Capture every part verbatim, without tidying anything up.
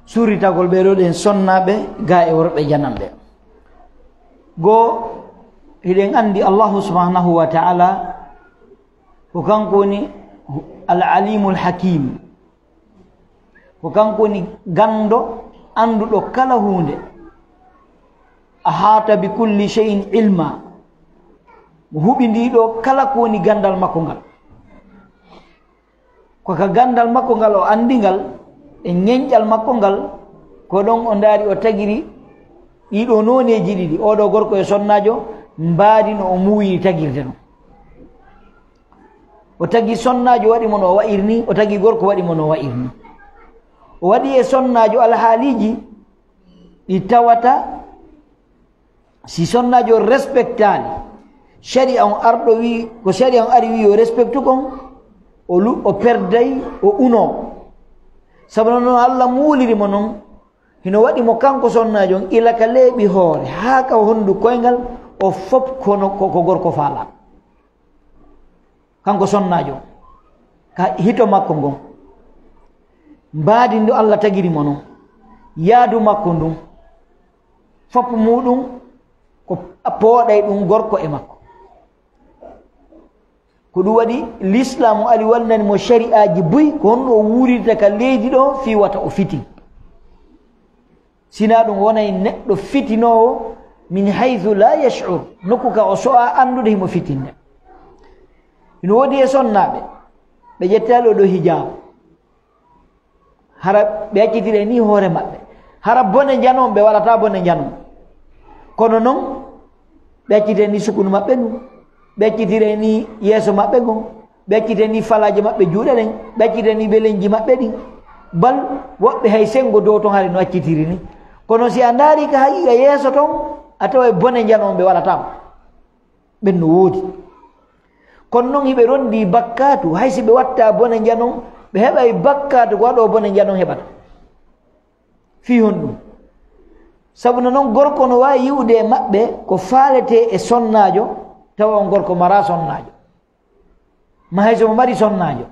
suuritagol ɓee ɗoo ɗen sonnaaɓe gaa e worɓe jananɓe. Goo, hiɗen anndi Allahu subhanahu wa ta'ala ko kanko woni al-alimul hakim. Ko kanko woni ganndo, annduɗo kala huunde. Ahata bi kulli shay'in ilma. Mo huɓindii ɗoo kala ko woni ganndal makko ngal. Ko ka ganndal makko ngal o anndi ngal, e ñenƴal makko ngal, ko ɗon o ndaari, o tagiri ɗii ɗoo nooneeji ɗiɗi, oo ɗoo gorko e sonnaajo, mbaadi no o muuyi tagirde non. O tagi sonnaajo, waɗi mo no o wa'iri nii, o tagi gorko, waɗi mo no o wa'iri nii. O waɗi e sonnaajo alhaaliiji ɗi tawata si sonnaajo respectaali, shari'a on arɗo wi, ko shari'a on ari wi yo respectu kon, o lu-, o perday, o uno. Sabu non, non Allah muuliri mo non, hino waɗi mo kanko sonnaajo on ila ka leeɓi hoore, haa ka honndu koyngal, o fop kono ko, ko gorko faalaa. Kanko sonnaajo, ka hito makko ngon, mbaadi ndu Allah tagiri mo non, yaadu makko ndun, fop muɗum ko pooɗay ɗum gorko e makko. Ko ɗum waɗi Lislaamu ari wallani mo shari'aaji buy, ko honno o wuurirta ka leydi ɗo fii wata o fitin. Sinaa ɗum wonay neɗɗo fitinoowo min haythu la yash'ur, nokku ka o so'a anndude himo fitinde. Hino woodi e sonnaaɓe, ɓe ƴettaali oo ɗoo hijaabu. Hara ɓe accitiray nii hoore maɓɓe. Hara bone njanon, ɓe waɗataa bone njanon. Kono non, ɓe accitiray nii sukunu maɓɓe ndun. Ɓe accitiray nii yeeso maɓɓe ngon. Ɓe accitiray nii falaaje maɓɓe juuɗe ɗen. Ɓe accitiray nii belenji maɓɓe ɗin. Bal woɓɓe hay senngo dow ton hari no accitiri nii. Kono si a ndaarii ka haqiiqa yeeso ton, a taway bone njanon ɓe waɗataa. Ɓen no woodi. Kono non hiɓe ronndii bakkaatu, hay si ɓe wattaa bone njanon, ɓe heɓay bakkaatu ko waɗoo bone njanon heɓata. Fii honɗum? Sabu no non gorko no waawi yi'ude e maɓɓe ko faaletee e sonnaajo, tawa on gorko maraa sonnaajo. Ma hay so mo mari sonnaajo.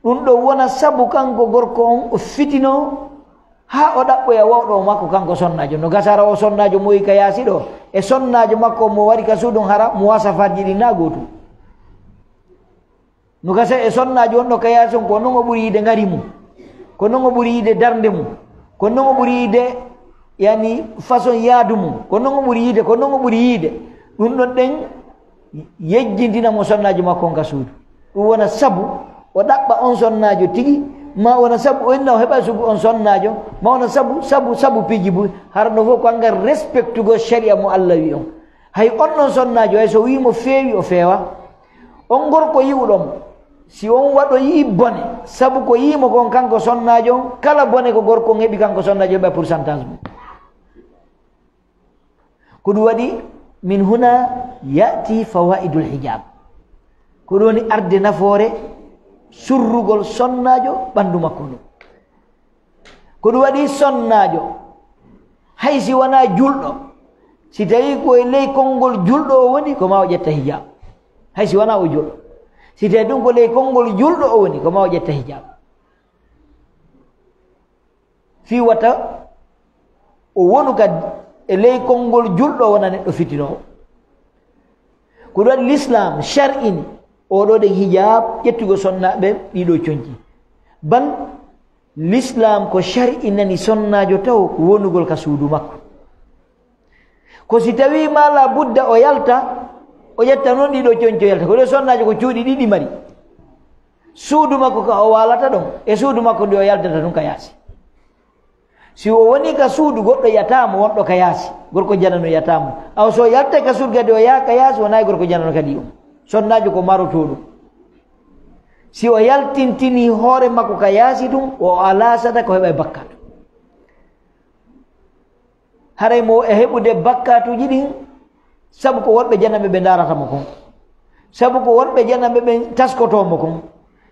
Ɗum ɗo wona sabu kanko gorko on o fitinoo haa o ɗaɓɓoya wawɗo o makko kanko sonnaajo. No gasa hara o sonnaajo mo ka yaasi ɗo, e sonnaajo makko mo wari ka suudu on hara mo wasafarji ɗin na gootum. No gasa e sonnaajo on ɗo ka yaasi on, ko non o ɓuri yiide ngari mum, ko non o ɓuri yiide darnde mum, ko non o ɓuri yiide, yani, façon yaadu mum, ko non o ɓuri yiide, ko non o ɓuri yiide. Ɗum ɗon ɗen yejjintina mo sonnaajo makko on ka suudu. Ɗum wona sabu o ɗaɓɓa on sonnaajo tigi, ma wona sabu o inna o heɓa sugu on sonnaajo, ma wona sabu, sabu, sabu piiji buy. Hara no fof ko angal respectugol shari'a mo Allah wi on. Hay on non sonnaajo, hay so wii mo feewi, o feewa. On gorko yi'uɗo mo, si on waɗoyii bone, sabu ko yii mo kon kanko sonnaajo on, kala bone ko gorko on heɓi kanko sonnaajo heɓa pourcentage mum. Ko ɗum waɗi, min huna ya'ti fawaidul hijab. Ko ɗum woni arde nafoore surrugol sonnaajo ɓanndu makko ndu. Ko ɗum waɗi sonnaajo, hay si wonaa julɗo, si tawii ko e ley konngol julɗo o woni, ko ma o ƴetta hijab. Hay si wonaa o julɗo, si tawii ɗum ko ley konngol julɗo o woni, ko ma o ƴetta hijab. Fii wata o wonu kadi e ley konngol julɗo wona neɗɗo fitinoowo. Ko ɗum waɗi Lislaam shar'ini oo ɗoo ɗen hijab, ƴettugol sonnaaɓe ɗii ɗoo conci. Bal Lislaam ko shar'inani sonnaajo taw ko wonugol ka suudu makko. Ko si tawii maa la budda o yalta, o ƴetta non ɗii ɗoo conci o yalta. Ko ɗoo sonnaajo ko cuuɗi ɗiɗi mari. Suudu makko ka o waalata ɗon, e suudu makko ndu o yaltata ɗum ka yaasi. Si o woni ka suudu goɗɗo yi'ataa mo wonɗo ka yaasi, gorko janano yi'ataa mo. Awa so o yaltay ka suudu kadi o yaha ka yaasi, wonaa e gorko janano kadi on. Sonnaajo ko marotoo ɗum. Si o yaltintinii hoore makko ka yaasi ɗum, o alaa sadaka, o heɓay bakkaatu. Haray mo e heɓude bakkaatuuji ɗin, sabu ko worɓe jananɓe ɓe ndaarata mo kon. Sabu ko worɓe jananɓe ɓen taskotoo mo kon.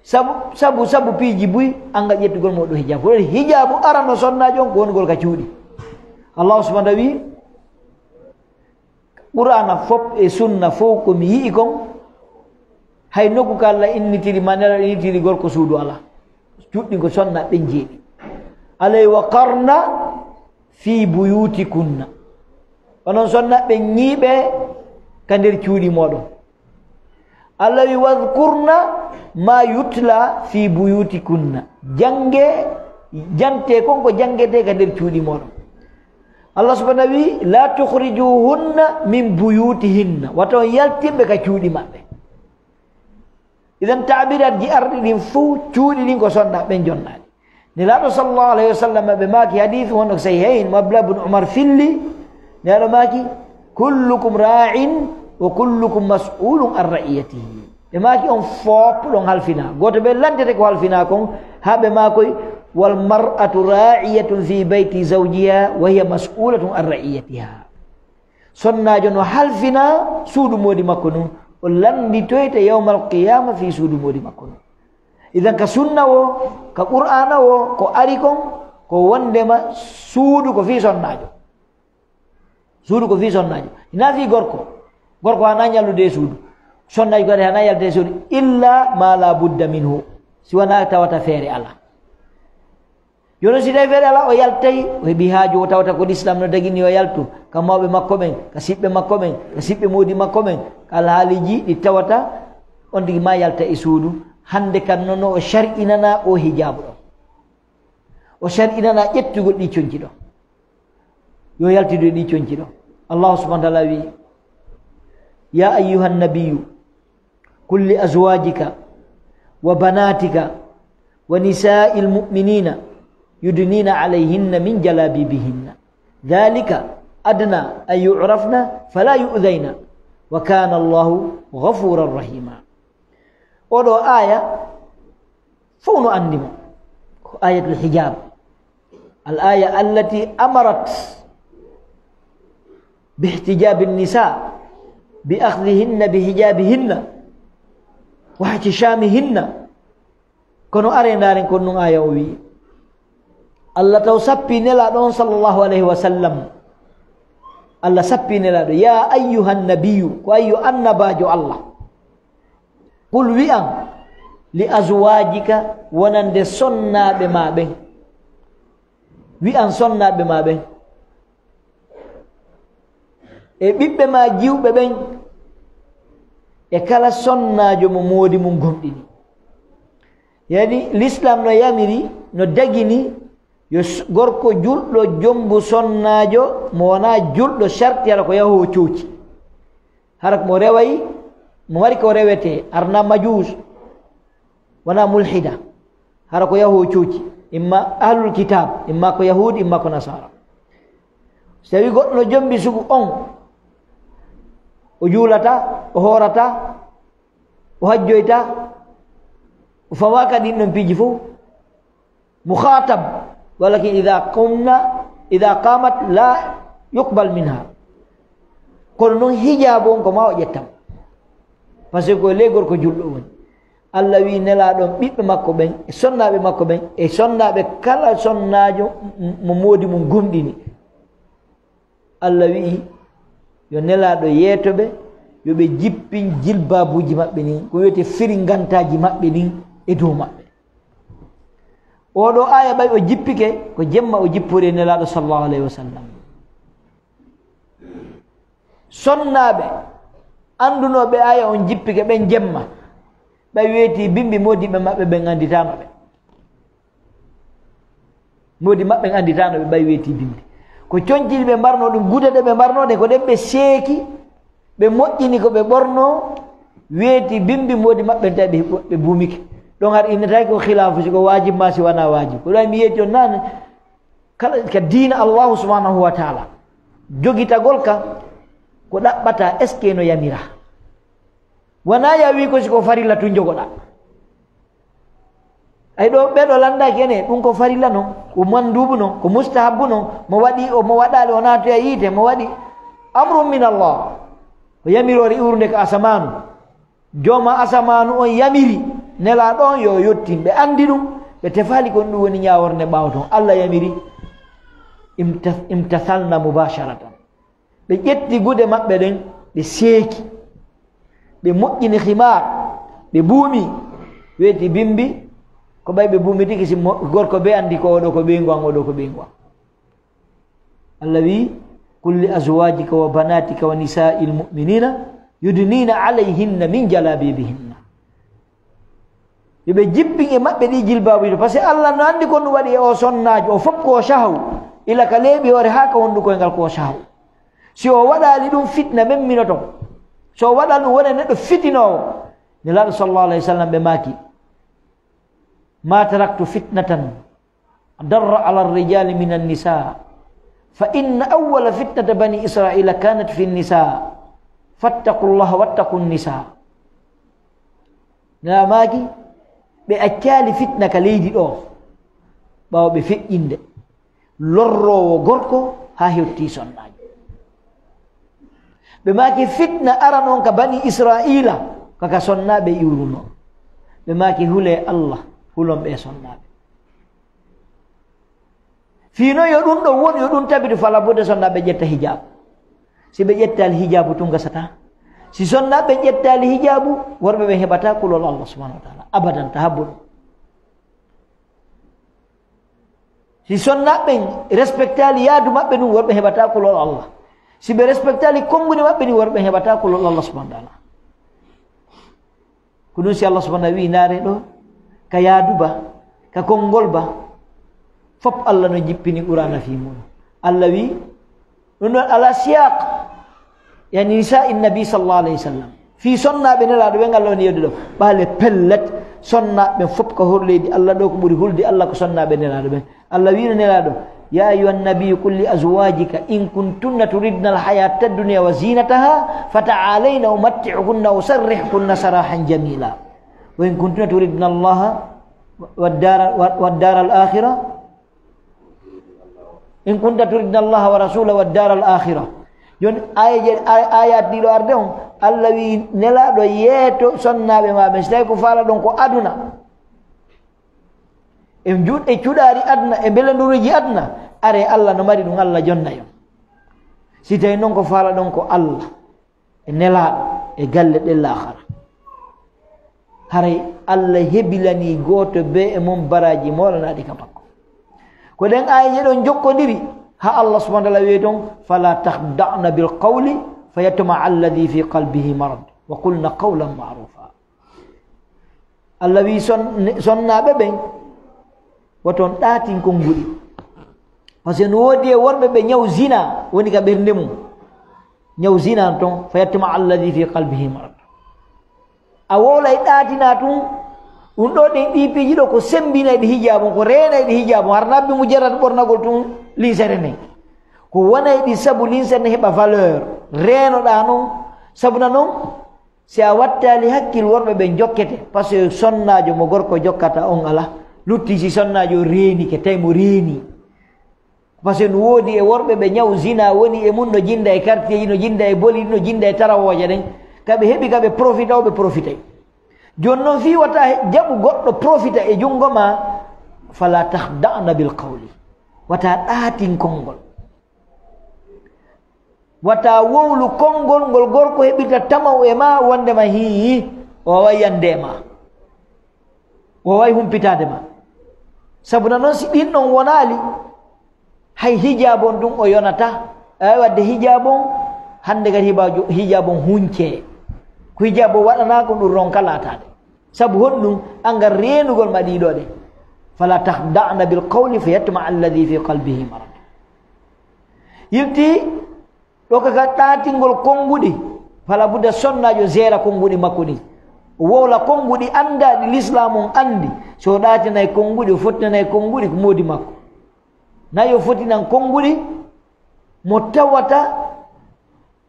Sabu, sabu, sabu piiji buy, anngal ƴettugol mo ɗo hijaabu. Ko hijaabu arano sonnaajo on ko wonugol ka cuuɗi. Allahu subhanahu wa ta'ala wi, Qur'aana fof e sunna fof ko mi yi'i kon, hay nokku ka Allah innitiri ma nela innitiri gorko suudu alaa. Cuuɗi ko sonna ɓen jeeɗi. Alay wa qarna fi buyutikunna. Onon sonnaaɓe, ñiiɓe ka nder cuuɗi mooɗon. Allah wi, "Wadhkurna ma yutla fi buyutikunna." Jannge, jante kon ko janngetee ka nder cuuɗi mooɗon. Allah subhanahu wi, "La tukhrijuhunna min buyutihinna." Wata on yaltinɓe ka cuuɗi maɓɓe. Idan taabiraat ji arɗi ɗin fow, cuuɗi ɗin ko sonnaaɓe ɓen jonnaali. Nelaaɗo sallallahu alayhi wa sallam ɓe maaki hadiisu wonɗo ko sahihayn, mo Abdullah bun Umar filli, Nelaaɗo maaki, "Kullukum ra'in wa kullukum mas'ulun an ra'iyatihi." Ɓe maaki, "On fow ɗon halfinaa." Gooto ɓe lantete ko halfinaa kon, haa ɓe maakoy, "Wal mar'atu ra'iyatun fi bayti zawjiha wa hiya mas'ulatun an ra'iyatiha." Sonnaajo no halfinaa suudu moodi makko ndun, o lannditoyte yawmal qiyaama fii suudu moodi makko ndun. Idan ka sunna woo, ka qur'aana woo, ko ari kon, ko wonndema suudu ko fii sonnaajo. Suudu ko fii sonnaajo. Hinaa fii gorko. Gorko hanaa ñallude e suudu. Sonnaajo kadi hanaa yalta e suudu. Illa ma la budda minhu. Si wanaa tawata feere alaa. Jooni si tawii feere alaa, o yaltay, o heɓii haaju, o tawata ko Lislaam no dagini o yaltu, ka mawɓe makko ɓen, ka siɓɓe makko ɓen, ka siɓɓe moodi makko ɓen, ka alhaaliiji ɗi tawata on tigi maa yalta e suudu. Hannde kan non o shar'inanaa o hijaabu ɗon. O shar'inanaa ƴettugol ɗii conci ɗon. Yo yaltidu e ɗii conci ɗon. Allahu subhanahu wa ta'ala wi, "Ya ayyuhan nabiyyu, قل لأزواجك وبناتك ونساء المؤمنين يدنين عليهن من جلابيبهن ذلك أدنى أن يعرفن فلا يؤذين وكان الله غفورا رحيما." Oɗo aaya fow no anndi mo. Ko aayatul hijaab. الآية التي أمرت باحتجاب النساء بأخذهن بحجابهن واحتشامهن. Kono aree ndaaren ko ɗun aaya o wi'i. Allah taw sappii Nelaaɗo on sallallahu alayhi wa sallam. Allah sappii Nelaaɗo, "Ya ayyuhan nabiyyu," ko ayyo annabaajo Allah. "Qul," wi'an, "li azwaajika," wonande sonnaaɓe maa ɓen. Wi'an sonnaaɓe maa ɓen. E ɓiɓɓe maa jiwɓe ɓen. E kala sonnaajo mo moodi mun gomɗini. Yani, Lislaam no yamiri, no dagini, yo s-, gorko julɗo jombu sonnaajo mo wonaa julɗo sharti hara ko yahoo cooci. Hara ko mo reway, mo mari ko rewetee, arna majuus, wonaa mulhida. Hara ko yahoo cooci, imma ahlul kitaab, imma ko yahuud, imma ko nasaara. Si tawii goɗɗo no jombi sugu on, o juulata, o hoorata, o hajjoyta, o fawaaka ɗin ɗon piiji fow. Mukhaatab, walakin idaa qumna, idaa qaamat laa yuqbal minha. Kono non hijaabu on ko maa o ƴettam. Parce que ko ley gorko julɗo woni. Allah wi'i Nelaaɗo on ɓiɓɓe makko ɓen, e sonnaaɓe makko ɓen, e sonnaaɓe kala sonnaajo m-, mo moodi mun gomɗini. Allah wi'i, yo Nelaaɗo yeeto ɓe, yo ɓe jippin jilbaabuuji maɓɓe ɗin, ko wi'etee firingantaaji maɓɓe ɗin e dow maɓɓe. Oɗo aaya ɓay o jippike, ko jemma o jippori e Nelaaɗo sallallahu alayhi wa sallam. Sonnaaɓe anndunooɓe aaya on jippike ɓen jemma, ɓay weetii bimbi moodiɓɓe maɓɓe ɓen annditaano ɓe. Moodi maɓɓe en annditaano ɓe ɓay weetii bimbi. Ko conci ɗi ɓe mbarnoo ɗum, gude ɗe ɓe mbarnoo ɗe, ko ɗen ɓe seeki, ɓe moƴƴini ko ɓe ɓornoo, weetii bimbi moodi maɓɓe en tawi ɓe, ɓe buumike. Ɗon har innetaake ko khilaafu, si ko waajib maa si wanaa waajib. Ko ɗon mi yeeti on naane, kala ka diina Allahu subhanahu wa taala, jogitagol ka, ko ɗaɓɓata, est-ce que no yamira? Wanaa ya wii ko si ko farilla tun jogoɗaa. Ay ɗo, ɓee ɗo lanndaaki ene, ɗum ko farilla non, ko manduubu non, ko mustahabbu non, mo waɗi o, mo waɗaali o naatoya yiite, mo waɗi amrun min Allah. Ko yamiroore iwrunde ka asamaanu. Jooma asamaanu on yamiri Nelaaɗo on yo o yottin. Ɓe anndi ɗum, ɓe tefaali kon ɗum woni ñaawoore nde ɓaawo ton. Allah yamiri, imta-, imtathalna mubasharatan. Ɓe ƴetti gude maɓɓe ɗen, ɓe seeki, ɓe moƴƴini khimaar, ɓe buumi, weeti bimbi, Ko ɓay ɓe bumitiki si mo-, gorko be anndi ko oɗo ko ɓeyngu an, oɗo ko ɓeyngu an. Allah wi, "Qul li azwajika wa banatika wa nisa'il mu'minina yudnina alayhinna min jalabibihinna." Yo ɓe jippin e maɓɓe ɗi jilbaabuji ɗo. Par ce que Allah no anndi ko ɗum waɗi e o sonnaajo, o fof ko o cahaw. Ila ka leeɓi hoore haa ka hondu koyngal ko o cahaw. Si o waɗaali ɗum, fitna men minoto. So o waɗaali ɗum, wone neɗɗo fitinoowo. Nelaaɗo sallallahu alayhi wa sallam ɓe maaki, "Ma taraktu fitnatan adarra ala rijali min annisa, fa inna awwala fitnata bani israila kanat fi nisa, fattaqullaha wattaqu nisa." Nelaaɗo maaki, ɓe accaali fitna ka leydi ɗo, ɓaawo ɓe feƴƴinde lorroowo gorko haa hewti sonnaajo. Ɓe maaki, fitna aran on ka bani Israila, ka ka sonnaaɓe iwruno. Ɓe maaki, hulee Allah, hulon ɓe sonnaaɓe. Fii non yo ɗum ɗo won, yo ɗum tabitu, fala budda sonnaaɓe ƴetta hijaabu. Si ɓe ƴettaali hijaabu tun gasata. Si sonnaaɓe ƴettaali hijaabu, worɓe ɓe heɓata kulol Allah subhanahu wa ta'ala. Abadan, tahabbun. Si sonnaaɓe ɓen respectaali yaadu maɓɓe ɗum, worɓe heɓata kulol Allah. Si ɓe respectaali konguɗi maɓɓe ɗin, worɓe heɓata kulol Allah subhanahu wa ta'ala. Ko ɗum si Allah subhanahu wa ta'ala wi, ndaare ɗo, ka yaadu ba, ka konngol ba, fop Allah no jippini Qur'aana fii mun. Allah wi, ɗum ɗon ala siyaq, yani nisa in nabi sallallahu alayhi wa sallam. Fii sonnaaɓe Nelaaɗo ɓen Allah woni yewde ɗo. Ɓaale pellet, sonnaaɓe ɓen fop ko hor leydi Allah ɗo, ko ɓuri hulde Allah ko sonnaaɓe Nelaaɗo ɓen. Allah wiino Nelaaɗo, "Ya ayyuhan nabiyyu qul li azwajika in kuntunna turidna al hayata ad-dunya wa zinataha fata'alayna umatti'kunna wa usarrihkunna sarahan jamila. Wa in kuntunna turidna Allah wa ad-dara, wa, wa ad-dara al-akhirah. In kunta turidna Allah wa rasulahu wa ad-dara al-akhirah." Jon aya je, ay-, ayat ɗiɗo arde on, Allah wi Nelaaɗo yeeto sonnaaɓe ma ɓen, si tawi ko faala ɗon ko aduna. E juut-, e cuɗaari aduna, e mbelenduruuji aduna, are Allah no mari ɗum, Allah jonna yon. Si tawi non ko faala ɗon ko Allah, e Nelaaɗo, e galle ɗen laakhara. Haray Allah hebilani gooto bee e mon baraaji moolanaaɗi ka makko. Ko ɗen aayeeje ɗon jokkondiri, haa Allah subhanahu wa ta'ala wi'i ton, "Fala takhda'na bil qawli fayatma'a alladhi fi qalbihi marad, wa qulna qawlan ma'rufa." Allah wi son-, sonnaaɓe ɓen, woton ɗaatin konnguɗi. Par ce que no woodi e worɓe ɓe ñaw zina woni ka ɓernde mum. Ñaw zina ton, fayatma'a alladhi fi qalbihi marad. A wowlay ɗaatina tun, ɗum ɗo ɗen ɗi piiji ɗo ko sembinay ɗi hijaabu, ko reenay ɗi hijaabu, har nabbi mujarrad ɓornagol tun linsere nden. Ko wonay ɗi sabu linsere nden heɓa valeur, reenoɗaa non, sabu na non, si a wattaali hakkil, worɓe ɓen jokkete, par ce que sonnaajo mo gorko jokkata on ala, lutti si sonnaajo reenike, tawi mo reeni. Par ce que no woodi e worɓe ɓe ñaw zina woni e mun, no jinda e quartier ji, no jinda e boli, no jinda e tarawooje ɗen, ka ɓe heɓi, ka ɓe profita, o ɓe profitay. Jooni non fii wata he-, jaɓu goɗɗo profita e junngo ma, fala takhda'na bil qawli. Wata ɗaatin konngol. Wata wowlu konngol ngol gorko heɓirta tamaw e ma, wonde ma hiyi, o waaway yande e ma. O waaway humpitaade ma. Sabu na non si ɗin ɗon wonaali, hay hijaabu on ɗum o yonata. Ay wadde hijaabu on, hande kadi hibaajo-, hijaabu on huncee. Ko hijaabu on waɗanaa ko ɗum ronka laataade. Sabu honɗum? Angal reenugol ma ɗiɗo ɗe. Fala takhda'na bil qawli fayatma'a alladhi fi qalbihi marad. Yilti ɗo ka, ka ɗaatingol konnguɗi, fala budda sonnaajo jeera konnguɗi makko ɗin. O wowla konnguɗi anndaaɗi Lislaam on anndi. So o ɗaatinay konnguɗi, o fottinay konnguɗi ko moodi makko. Nayi o fotinan konnguɗi mo tawata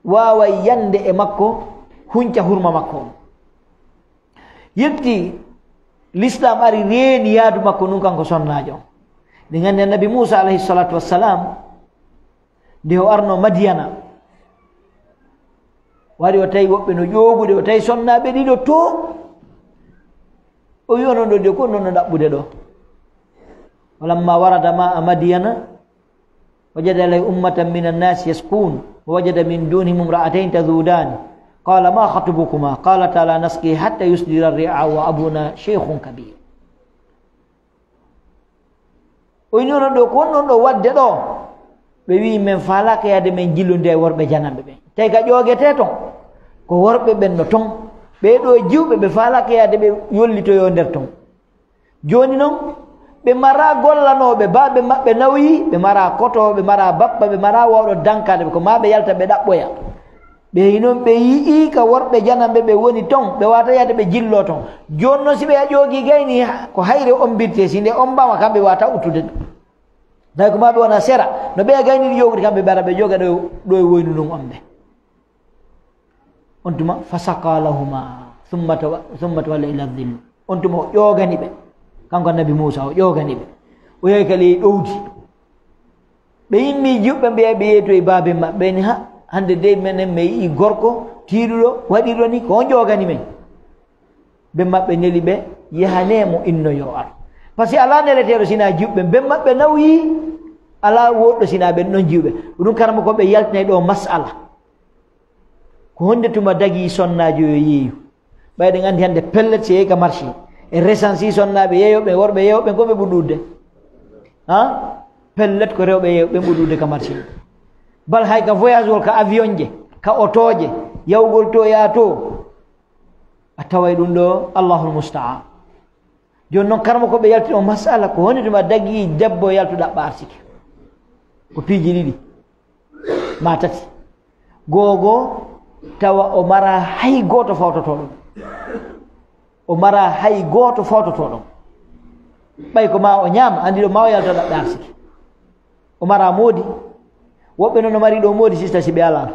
waaway yande e makko, hunca hurma makko on. Yilti Lislaam ari reeni yaadu makko nun kanko sonnaajo on. Ɗi nganndi Annabi Muusa alayhi salatu wassalam, nde o arno Madiyana, wari o tawi woɓɓe no ƴoogude, o tawi sonnaaɓe ɗiɗo to. O wi, "Onon ɗo de, ko non no ɗaɓɓude ɗo?" Walamma warada ma'a Madiyana, wajada alayhi ummatan minan nasi yasqun, wa wajada min dunihim imra'atayn tazudan. Qala, "Ma khatubukuma?" Qalata, "La nasqi hatta yusdira ar-ri'a wa abuna shaykhun kabir." O inni onon ɗo, ko honɗun ɗo waɗde ɗo? Ɓe wi'i, "Men faalaaka yaade men jillondira e worɓe jananɓe ɓen." Tawi ka ƴoogetee ton, ko worɓe ɓen no ton. Ɓee ɗoo jiwɓe, ɓe faalaaka yaade ɓe yollitoyoo nder ton. Jooni non, ɓe maraa gollanooɓe, baabe maɓɓe nawyi, ɓe maraa koto, ɓe maraa bappa, ɓe maraa waawɗo dankaade ɓe, ko maa ɓe yalta ɓe ɗaɓɓoya. Ɓe non ɓe yi'ii ka worɓe jananɓe ɓe woni ton, ɓe waawataa yaade ɓe jilloo ton. Jooni non si ɓe ƴoogii gayni, ko hayre ombirtee, si nde ombaama kamɓe waawataa uttude ɗum. Tawi ko maa ɓe wona sera, no ɓe gayni ɗi ƴoogude kamɓe ɓe ara ɓe ƴooga ɗo, ɗo e woynu ndun ombe. On tuma, "Fasaqa lahuma, thumma tawa-, thumma tawalla ila dhill." On tuma o ƴoogani ɓe. Kanko Annabi Muusa o ƴoogani ɓe. O yahi ka ley ɗowdi. Ɓe immii juɓɓe ɓe, ɓe yehi to e baabe maɓɓe, ɓe ni, "Ha, hannde dey menen mi yi'ii gorko tiiɗuɗo waɗirɗo ni, ko on ƴoogani men?" Ɓen maɓɓe neli ɓe, "Yahanee mo inno yo ar." Par ce que alaa neleteeɗo si hinaa juɓɓe, ɓen maɓɓe nawyi, alaa woɗɗo si hinaa ɓen ɗon juɓɓe. Ɗum karamoko ɓe yaltinay ɗo mas'ala. Ko honde tuma dagii sonnaajo yo yeeyu? Ɓay ɗen anndi hannde pellet si yehi ka marché, e resansi sonnaaɓe yeeyooɓe, worɓe yeeyooɓe, ko ɓe ɓuri ɗuuɗude? Ha? Pellet ko rewɓe yeeyooɓe ɓe ɓuri ɗuuɗude ka marché. Bal hay ka voyagewol ka avion je, ka otooje, yawgol to yaa to, a taway ɗum ɗo, Allahul musta'an. Jooni non, karma ko ɓe yalti o masala, ko honde tuma dagii debbo yaltu ɗaɓɓa arsike? Ko piiji ɗiɗi, ma tati. Googo, tawa o mara hay gooto fawtotoo ɗum. O mara hay gooto fawtotoo ɗum. Ɓay ko ma o ñaama, anndi ɗo ma o yalta ɗaɓɓa arsike. O mara moodi. Woɓɓe non no mari ɗo moodi, sista, si ɓe alaa.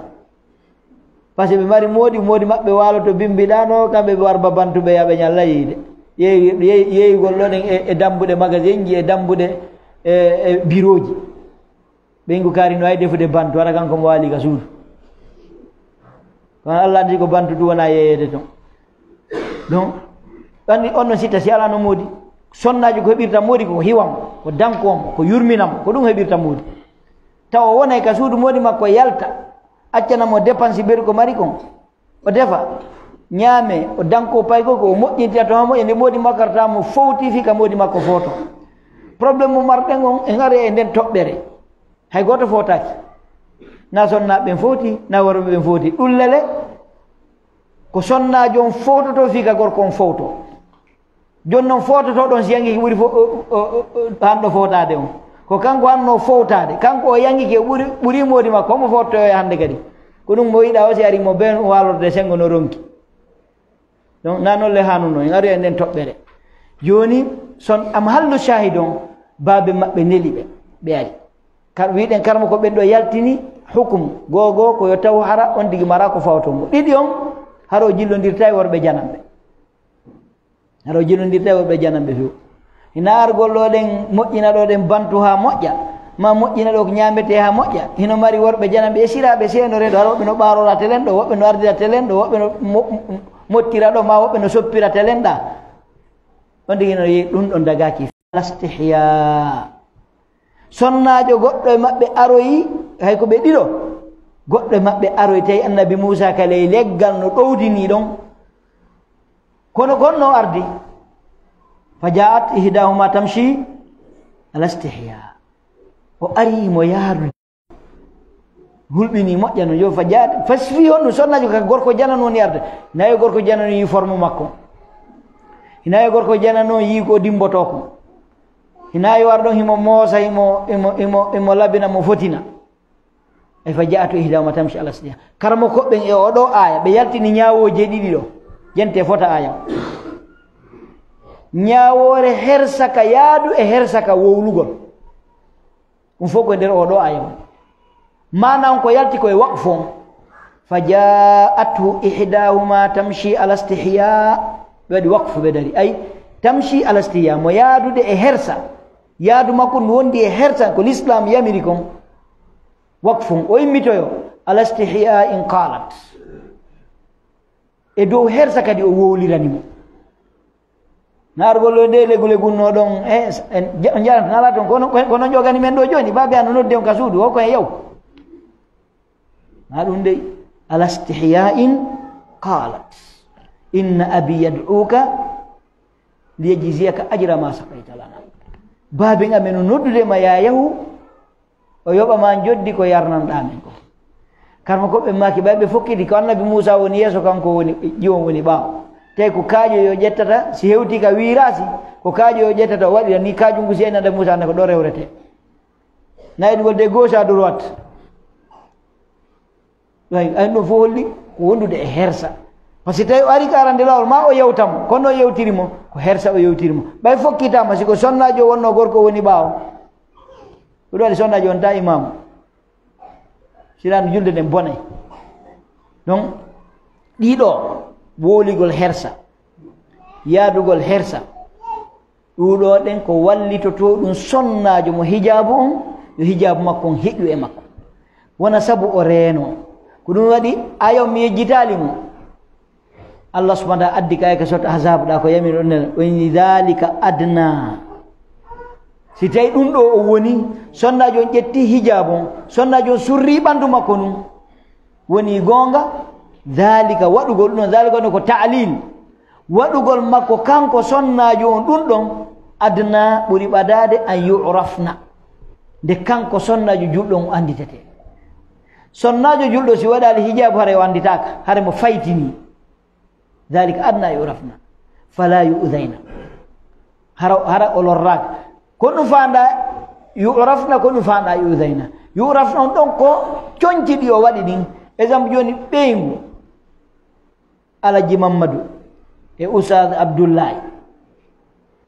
Par ce que ɓe mari moodi, moodi maɓɓe waaloto bimbiɗaano, kamɓe ɓe warba bantu ɓe yaɓe ñalla yiide. Yeeyi-, yeeyi-, yeeyugol ɗon e, e, e dambuɗe magasinji, e dambuɗe, e, e birooji. Ɓeyngu kaari no wawi defude bantu, hara kanko mo waali ka suudu. Kono Allah anndi ko bantu du wona yeeyeede ton. Donc, anndi on no sitta si alaa no moodi. Sonnaajo ko heɓirta moodi ko hiwam, ko dankoom, ko yurminam, ko ɗum heɓirta moodi. Tawa wonay ka suudu moodi makko yalta, accana mo dépense beru ko mari kon. O defa, ñaame, o danko payko ko, o moƴƴintina to haa moƴƴa, nde moodi makko arta mo fowti fii ka moodi makko footo. Problème mo marɗen on, en ari e nden toɓɓere. Hay gooto footaaki. Na sonnaaɓe ɓen fowti, na worɓe ɓen fowti. Ɗum lele, ko sonnaajo on fowtoto fii ka gorko on fowto. Jooni non fowtoto ɗon si yangi ko ɓuri fo-, o, o, o, o, hanno fowtaade on. Ko kanko hanno fowtaade. Kanko o yangi ke ɓuri, ɓuri moodi makko. Homo fowtoto e hannde kadi. Ko ɗum mo yiɗa o si ari mo ben waalorde sengo no ronki. Donc, na non le hanuno, en ari e nden toɓɓere. Jooni, son am hallu shahid on, baabe maɓɓe neli ɓe, ɓe ari. Kar-, wiɗen karma ko ɓen ɗo yaltini hukum, googo ko yo taw hara on digi mara ko fawto mo. Ɗiɗi on, hara o jillondirta e worɓe jananɓe. Hara o jillondirta e worɓe jananɓe few. Hina argol ɗo ɗen moƴƴina ɗo ɗen bantu haa moƴƴa, ma moƴƴina ɗo ko ñaambetee haa moƴƴa. Hino mari worɓe jananɓe e siraaɓe seenoreeɗo, hara woɓɓe no ɓaarora telen ɗo, woɓɓe no ardira telen ɗo, woɓɓe no mo-, mottira ɗo, ma woɓɓe no soppira telen ɗa. On tigi no yehi ɗum ɗon dagaaki. Alastihya. Sonnaajo goɗɗo e maɓɓe aroyi, hay ko ɓe ɗiɗo. Goɗɗo e maɓɓe aroyi, tawi Annabi Muusa ka ley leggal no ɗowdini ɗon. Kono kon no ardi. Fa ja'at ihdahuma tamshi ala istihya. O ari mo yaarude. Hulɓini moƴƴa no yo fa ja'at. Fas fi honno sonnaajo ka gorko janano ni arde. Nayo gorko janano yi forme makko. Hinayo gorko janano yi ko dimboto ko. Hinayo ar ɗon himo moosa, himo, himo, himo, himo labina mo fotina. Ay fa ja'atu ihdahuma tamshi ala istihya. Karamo koɓɓen e oɗo aya, ɓe yaltini ñaawooje ɗiɗi ɗo. Jente fota aya. Ñaawoore hersa ka yaadu e hersa ka wowlugol. Ɗum fof ko e nder oɗo aya on. Maana on ko yalti ko e waqfu on. Fa ja'athu ihdahuma tamshi ala istihya. Ɓe waɗi waqfu ɓe dari. Ay, tamshi ala istihya. Mo yaadude e hersa. Yaadu makko ndu wondi e hersa ko l'islam yamiri kon. Waqfun, o immitoyo, ala istihya in qalat. E dow hersa kadi o wowlirani mo. Naargol ɗo nde legu legunno ɗon, e, en ja-, on jarata nala ton, kono, kono jogani men ɗo jooni, baabe an no nodde on ka suudu, o ko en yaw. Na ɗum dey, ala istihya in qalat. Inna abi yad'uka liyajziyaka ajra ma saqayta lana. Baaben amen no noddude ma, yaa yahu, o yoɓa ma njoddi ko yarnanɗaa men ko. Karma ko ɓe maaki, ɓay ɓe fokkiti, ko annabi Muusaa woni yeeso, kanko woni, ƴiwon woni ɓaawo. Tawi ko kaaƴoyo ƴettata, si hewti ka wiiraasi, ko kaaƴoyo ƴettata, o waɗira ni kaajungu, si en annabi Muusaa ne ko ɗo rewrete. Nayi ɗugol de gauche à droite. Ɗum ay, ay, ɗum fof holli ko wondude e hersa. Par ce que tawi o ari ka arande laawol, ma o yewtam, kono o yewtiri mo, ko hersa o yewtiri mo. Ɓay fokkitama, si ko sonnaajo wonno gorko woni ɓaawo. Ko ɗum waɗi sonnaajo wonta imaamu. Sirano julde nden bonay. Donc, ɗiɗo, wowligol hersa, yaadugol hersa. Ɗuuɗo ɗen ko wallitotoo ɗum sonnaajo mo hijaabu on, yo hijaabu makko on heƴu e makko. Wona sabu o reeno. Ko ɗum waɗi, ayo mi yejjitaali mo. Allah subhanahu wa ta'ala addi ka ayka sot Ahzab ɗa ko yamir on nen, o inni, "Dhalika adna." Si tawi ɗum ɗo o woni, sonnaajo on ƴetti hijaabu on, sonnaajo on surri ɓandu makko nun, woni goonga, dhalika, waɗugol ɗum, dhalika woni ko ta'lil. Waɗugol makko kanko sonnaajo on ɗum ɗon, adna, ɓuri ɓadaade, an yu'rafna. Nde kanko sonnaajo julɗo on o annditete. Sonnaajo julɗo si waɗaali hijaabu, haray o annditaaka, haray mo faytini. Dhalika adna yu'rafna, fala yu'dhayna. Hara, hara o lorraaka. Ko ɗum faanda yu'rafna, ko ɗum faanda yu'dhayna. Yu'rafna on ɗon ko conci ɗi o waɗi ɗin. Exemple jooni ɓeyngu Alaji Mammadu e Oustaz Abdoulaye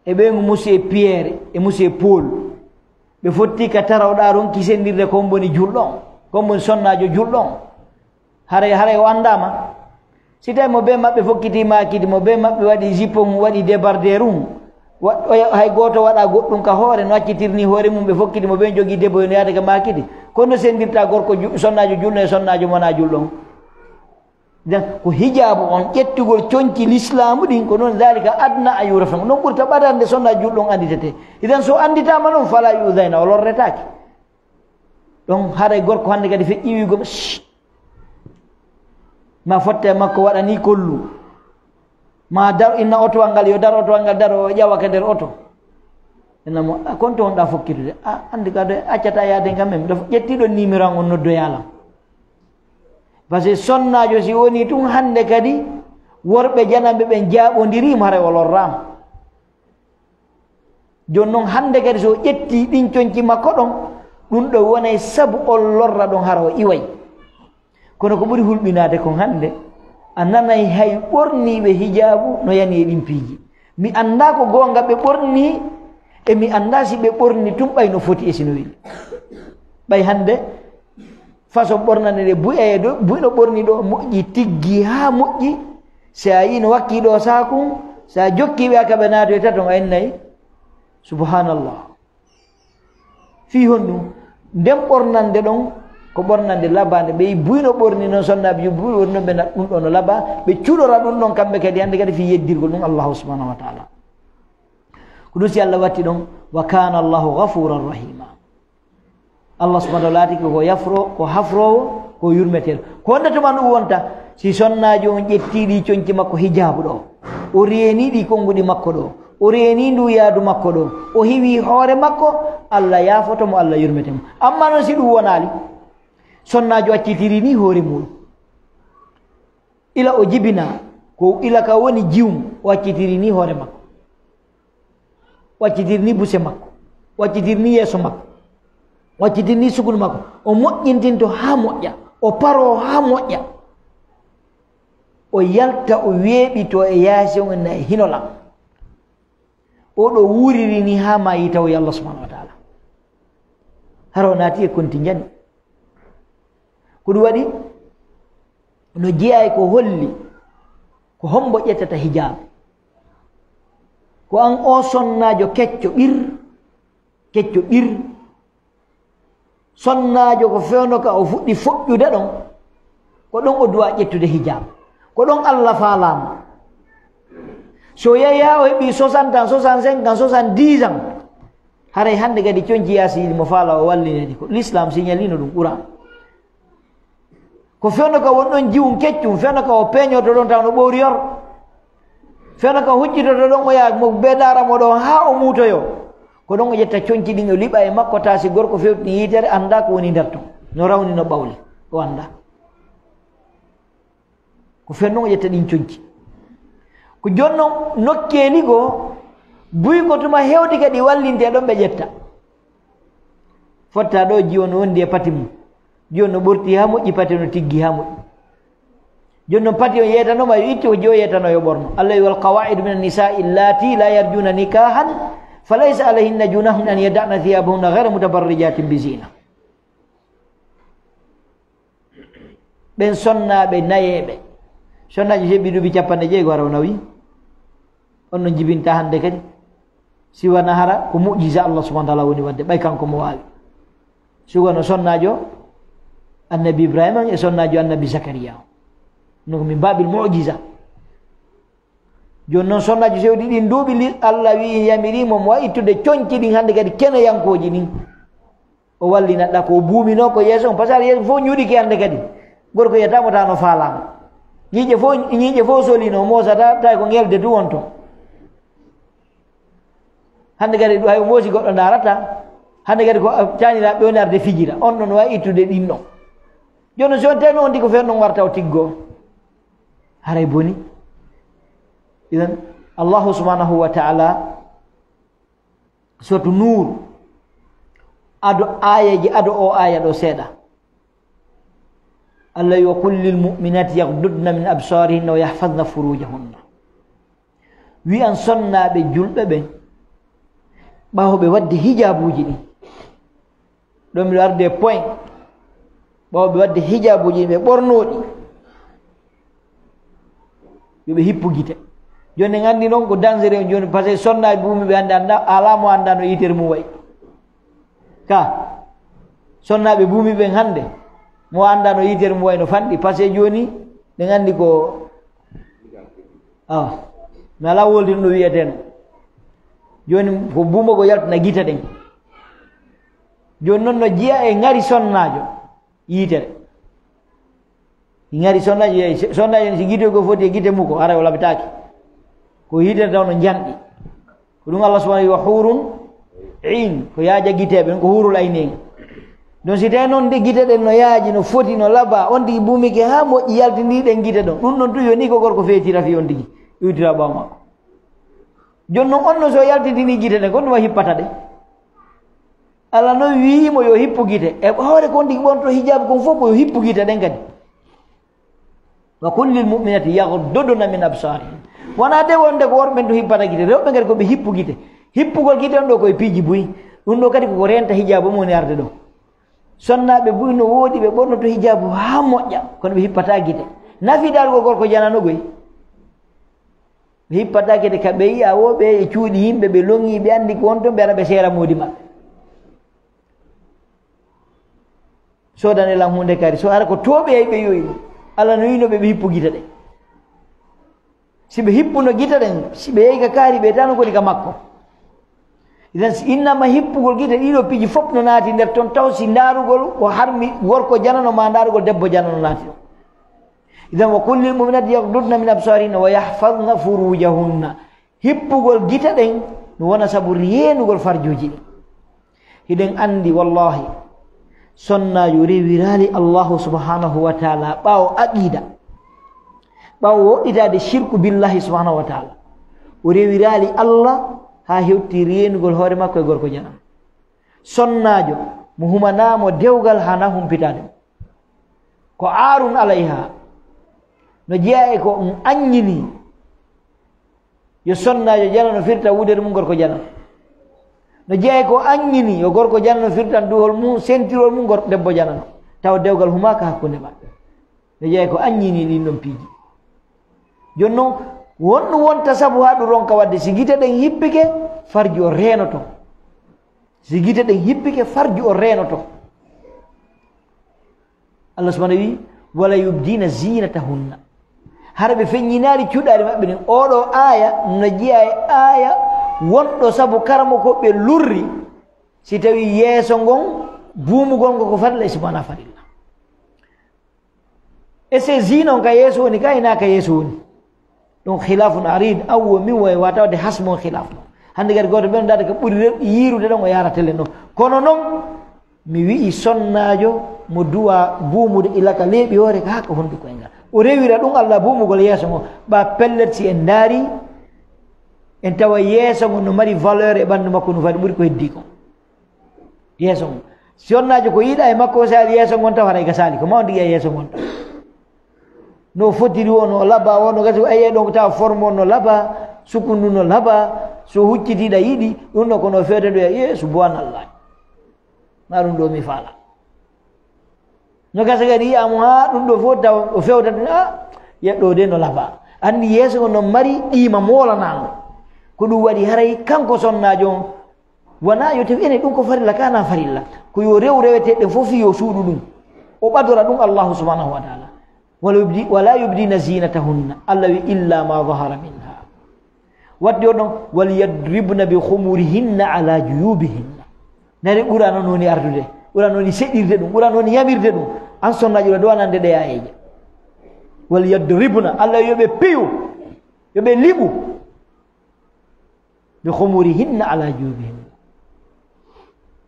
e ɓeyngu Monsieur Pierre e Monsieur Paul. Ɓe fotti ka tarawɗa ron kisendirde kon woni julɗo on, kon woni sonnaajo julɗo on. Haray, haray o anndaama. Si tawi mo bee maɓɓe fokkiti maakiti, mo bee maɓɓe waɗi jupe mum, waɗi débardeur mum, wa-, oya-, hay gooto waɗa goɗɗum ka hoore, no accitirni hoore mum, ɓe fokkiti mo bee jogii debbo no yaade ka maakiti. Kono sendirta gorko ju-, sonnaajo julɗo e sonnaajo mona julɗo on. Idan, ko hijaabu on, ƴettugol conci lislaamu ɗin, ko noon, dhalika adna an yu'rafna. Noon ɓurta ɓadande sonnaajo julɗo on annditete. Idan, so annditaama noon, fala yu'dhayna, o lorretaake. Ɗon haray gorko hannde kadi feƴƴi wi'ugol, "Shh." Ma fotte e makko waɗa ni kollu. Ma dar, inna otowal ngal, yo dar otowal ngal, dar o ƴawa ka nder oto. Inna mo, "A, kon to wonɗa fokkitude?" "A, anndi ka de, accata yaade kam men. Ɗo ƴettiɗo numéro an on noddoya lam." Parce que sonnaajo si woni tun hannde kadi, worɓe jananɓe ɓen jaaɓondiri mo, haray o lorraama. Jooni non hannde kadi so ƴetti ɗin conci makko ɗon, ɗum ɗo wonay sabu on lorra ɗon hara o iway. Kono ko ɓuri hulɓinaade kon hannde, a nanay hay ɓorniiɓe hijaabu no yani e ɗin piiji. Mi anndaa ko goonga ɓe ɓorni, e mi anndaa si ɓe ɓorni tun ɓay no foti e si no weli. Ɓay hannde façon ɓornande nde buy, e ɗo, buy no ɓorni ɗo moƴƴi, tiggi haa moƴƴi. Si a yii no wakki ɗo saakun, si a jokki ɓe aka ɓe naatoyta ton, a innay, "Subhanallah." Fii honɗum? Nden ɓornande ɗon, ko ɓornande labaande. Ɓe yi buy no ɓorni non, sonnaaɓe ju-, buy woni non ɓe na-, ɗum ɗo no laba, ɓe cuɗora ɗum ɗon kamɓe kadi, hannde kadi fii yeddirgol ɗum Allahu subhanahu wa ta'ala. Ko ɗum si Allah watti ɗon, "Wa kana Allahu ghafuran rahima." Allah subhanahu wa ta'ala laati ko yafro, ko hafroowo, ko yurmeteeɗo. Ko honde tuma ɗum wonta? Si sonnaajo on ƴetti ɗi conci makko hijaabu ɗo, o reeni ɗi konnguɗi makko ɗo, o reeni ndu yaadu makko ɗo, o hiwi hoore makko, Allah yaafoto mo, Allah yurmete mo. Amma non si ɗum wonaali, sonnaajo accitiri ni hoore muɗum. Ila o jibina, ko ila ka woni jiwum, o accitiri ni hoore makko. O accitiri ni buse makko. O accitiri ni yeeso makko. O accitiri ni sukunu makko. O moƴƴintinto haa moƴƴa. O paro haa moƴƴa. O yalta, o weeɓito e yaasi on e hino lan. O ɗo wuuriri ni haa maayi tawoyi Allah subhanahu wa ta'ala. Hara o naati e konti njani. Ko ɗum waɗi, no jeyaa e ko holli, ko hombo ƴettata hijaabu. Ko an o sonnaajo kecco ɓir, kecco ɓir. Sonnaajo ko fewndo ka o fuɗɗi foƴƴude ɗon, ko ɗon o duwa ƴettude hijaabu. Ko ɗon Allah faalaama. So yeeya o heɓi soixante ans, soixante-cinq ans, soixante-dix ans, haray hannde kadi conci yaasi yiɗi mo faala o wallinani ko. L'islam signalino ɗum Qur'an. Ko fewndo ka won ɗon jiwum keccum, fewndo ka o peeñoto ɗon taw no ɓowri yor. Fewndo ka huccitoto ɗon o yaa mo be daara mo ɗo haa o muutoyo. Ko ɗon o ƴetta conci ɗin, o liɓa e makko, taa si gorko fewtini yitere, anndaa ko woni nder ton. No rawni, no ɓawli, o anndaa. Ko fen non o ƴetta ɗin conci. Ko jooni non nokkeeli goo, buy ko tuma heewde kadi wallintee ɗon ɓe ƴetta. Fotta ɗo jiwo no wondi e pati mum. Jiwo no ɓorti haa moƴƴi, pati no tiggi haa moƴƴi. Jooni non pati on yeetanooma yo ittu, ko jiwo yeetano yo ɓorno. Allah wi, "Wal qawaa'idu mina nisaa'i allaati laa yarjuuna nikaahan, fa laysa alayhinna junaahun an yada'na thiyaabahunna ghayra mutabarrijaatin bi ziina." Ɓen sonnaaɓe nayeeɓe, sonnaajo heɓi duuɓi capanɗe jeego, hara o nawi, on non jibinta hannde kadi, si wona hara ko mu'jiza Allah subhanahu wa ta'ala woni waɗde, ɓay kanko mo waawi. Si wona sonnaajo annabi Ibrahima e sonnaajo annabi Zakariya, no ko min baabil mu'jiza. Jooni non sonnaajo sewdi ɗin duuɓi, li-, Allah wi'i, yamiri mo, mo ittude conci ɗin hannde kadi keneyankooji ɗin. O wallina ɗa ko buumino ko yeeso on, pasal yeeso fof ñuɗike hannde kadi. Gorko yiyata mo taa no faalaama. Ñiiƴe fof, ñiiƴe fof solino, moosata, tawi ko ngelde du won ton. Hannde kadi ɗum hay o moosi goɗɗo ndaarata. Hannde kadi ko, ah, caaniraaɓe woni arde fijira. On ɗon wawi ittude ɗin ɗon. Jooni si on tawi on tigi ko fen ɗon warta o tiggo. Haray boni. Idan, Allahu subhanahu wa ta'ala, suratu Nuur, ado aayeeji, ado o aaya ɗo seeɗa. Allah wi, "Wa qul lil mu'minati yaghdudna min absarihinna wa yahfazna furujahunna." Wi'an sonnaaɓe julɓe ɓen, ɓaawo ɓe waɗde hijaabuuji ɗin. Ɗo miɗo arde point. Ɓaawo ɓe waɗde hijaabuuji ɗin, ɓe ɓornoo ɗi. Yo ɓe hippu gite. Jooni en anndi noon ko dangereux on jooni, par ce que sonnaaɓe buumi ɓe hannde annda, alaa mo annda no yitere mum wayi. Ka, sonnaaɓe buumi ɓen hannde, mo annda no yitere mum wayi no fanɗi, par ce que jooni ɗen anndi ko, awa, mi alaa wolde no wiyeteno. Jooni ko buumo ko yaltina gite ɗen. Jooni noon no jeyaa e ŋari sonnaajo. Yitere. Ŋari sonnaajo yeeyi, sonnaajo en si gite ko foti e gite mum ko, haray o labitaaki. Ko yitere taw no njanɗi. Ko ɗum Allah subhanahu wa ta'ala wi, "Wa hurun in", ko yaaja giteeɓe, ko hurul ayni en. Donc si tawi noon de gite ɗen no yaaji, no foti, no laba, on tigi buumike haa moƴƴi, yaltindiri ɗen gite ɗon. Ɗum ɗon tun yo ni ko gorko feetira fii on tigi, iwtira ɓaawo makko. Jooni noon on no so yaltindini gite ɗen, ko ɗum a hippata ɗe. Allah noon wi'i mo yo hippu gite. E hoore kon tigi ɓornoto hijaabu kon fof ko yo hippu gite ɗen kadi. "Wa qul lil mu'minati yaghdudna min absarihin." Wonaa de wonde ko worɓe ɓen to hippata gite. Rewɓe kadi ko ɓe hippu gite. Hippugol gite on ɗo ko e piiji buy. Ɗum ɗo kadi koko renta hijaabu mo woni arde ɗo. Sonnaaɓe buy no woodi ɓe ɓornoto hijaabu haa moƴƴa, kono ɓe hippataa gite. Nafi darugol gorko janano goy. Ɓe hippata gite ka ɓe yi'a wo ɓe e cuuɗi yimɓe, ɓe loŋi, ɓe anndi ko won ton, ɓe ara ɓe seera moodi maɓɓe. Soodane lan huunde kaari, so hara ko to ɓe yahi ɓe yoyi ɗum. Allah no wi'no ɓe, ɓe hippu gite ɗen. Si ɓe hippuno gite ɗen, si ɓe yahi ka kaari, ɓe tano kadi ka makko. Idan si innama hippugol gite, ɗiɗo piiji fof no naati nder ton, taw si ndaarugol ko harmi gorko janano ma ndaarugol debbo janano naati ɗon. Idan wa qul lil mu'minati yaghdudna min absarihinna wa yahfazna furujahunna. Hippugol gite ɗen no wona sabu reenugol farjuuji ɗin. Hiɗen anndi, wallahi, sonnaajo rewiraali Allahu subhanahu wa ta'ala ɓaawo aqida, ɓaawo woɗɗitaade shirku billahi subhanahu wa ta'ala. O rewiraali Allah haa hewti reenugol hoore makko e gorko janano. Sonnaajo mo humanaamo dewgal hana humpitaade mo. Ko aarun alayha. No jeyaa e ko on anñini. Yo sonnaajo janano firta wudere mum gorko janano. No jeyaa e ko anñini yo gorko janano firtan duhol mum, sentirol mum gor-, debbo janano. Tawa dewgal humaaka hakkunde maɓɓe. No jeyaa e ko anñini ɗin ɗon piiji. Jooni noon, won ɗum wonta sabu haa ɗum ronka waɗde. Si gite ɗen hippike, farju o reenoto. Si gite ɗen hippike, farju o reenoto. Allah subhanahu wi, "Wala yubdina zinatahunna." Hara ɓe feññinaali cuɗaari maɓɓe ɗin. Oɗo aaya no jeyaa e aaya wonɗo sabu karamo ko ɓe lurri. Si tawi yeeso ngon, buumugol ngo ko farilla, e si wona farilla. E se zina on ka yeeso woni, ka ina ka yeeso woni. Ɗum khilafun arid, aw wo min wo e wata wade hasmo khilaf. Hannde kadi gooto ɓen daade ko ɓuri rewɓe yiirude ɗon o yaara tele ɗon. Kono noon, mi wi'i sonnaajo mo duwa buumude ila ka leeɓi hoore ka haa ka honduko e ngal. O rewira ɗum Allah buumugol yeeso ngon. Ɓa pellet si en ndaari, en tawa yeeso ngon no mari valeur e ɓanndu makko no fadi ɓuri ko heddi kon. Yeeso ngon. Si sonnaajo ko yiɗa e makko o saali yeeso ngon taw haray ka saali ko ma on tigi e yeeso ngon taw. No fotiri o no laba o no gasi o ayi ɗon ko tawa forme o no laba, sukundu no laba, so huccitiɗa yiɗi, ɗum ɗo kono o fewta ɗo e subhanallah. Na ɗum ɗo mi faala. No gasa kadi yiya mo haa ɗum ɗo fof taw o fewta ɗum, a, yeɗɗo de no laba. Anndi yeeso ngon no mari qiima moolanango. Ko ɗum waɗi haray kanko sonnaajo on, wona yo tawi ene ɗum ko farilla, kana farilla. Ko yo rew reweteɗe ɗen fof yo suuɗu ɗum. O ɓadora ɗum Allahu subhanahu wa taala. Wala yubdi-, wala yubdina zinatahunna. Allah wi illa ma zahara minha. Wadde o ɗon, "Walyadribna bi khumurihinna ala juyubihinna." Nani Qur'an on woni ardude, Qur'an woni seɗirde ɗum, Qur'an woni yamirde ɗum. An sonnaajo ɗo dowanande ɗe ayeeje. "Walyadribna", Allah yo ɓe piyu, yo ɓe liɓu. "Bi khumurihinna ala juyubihinna."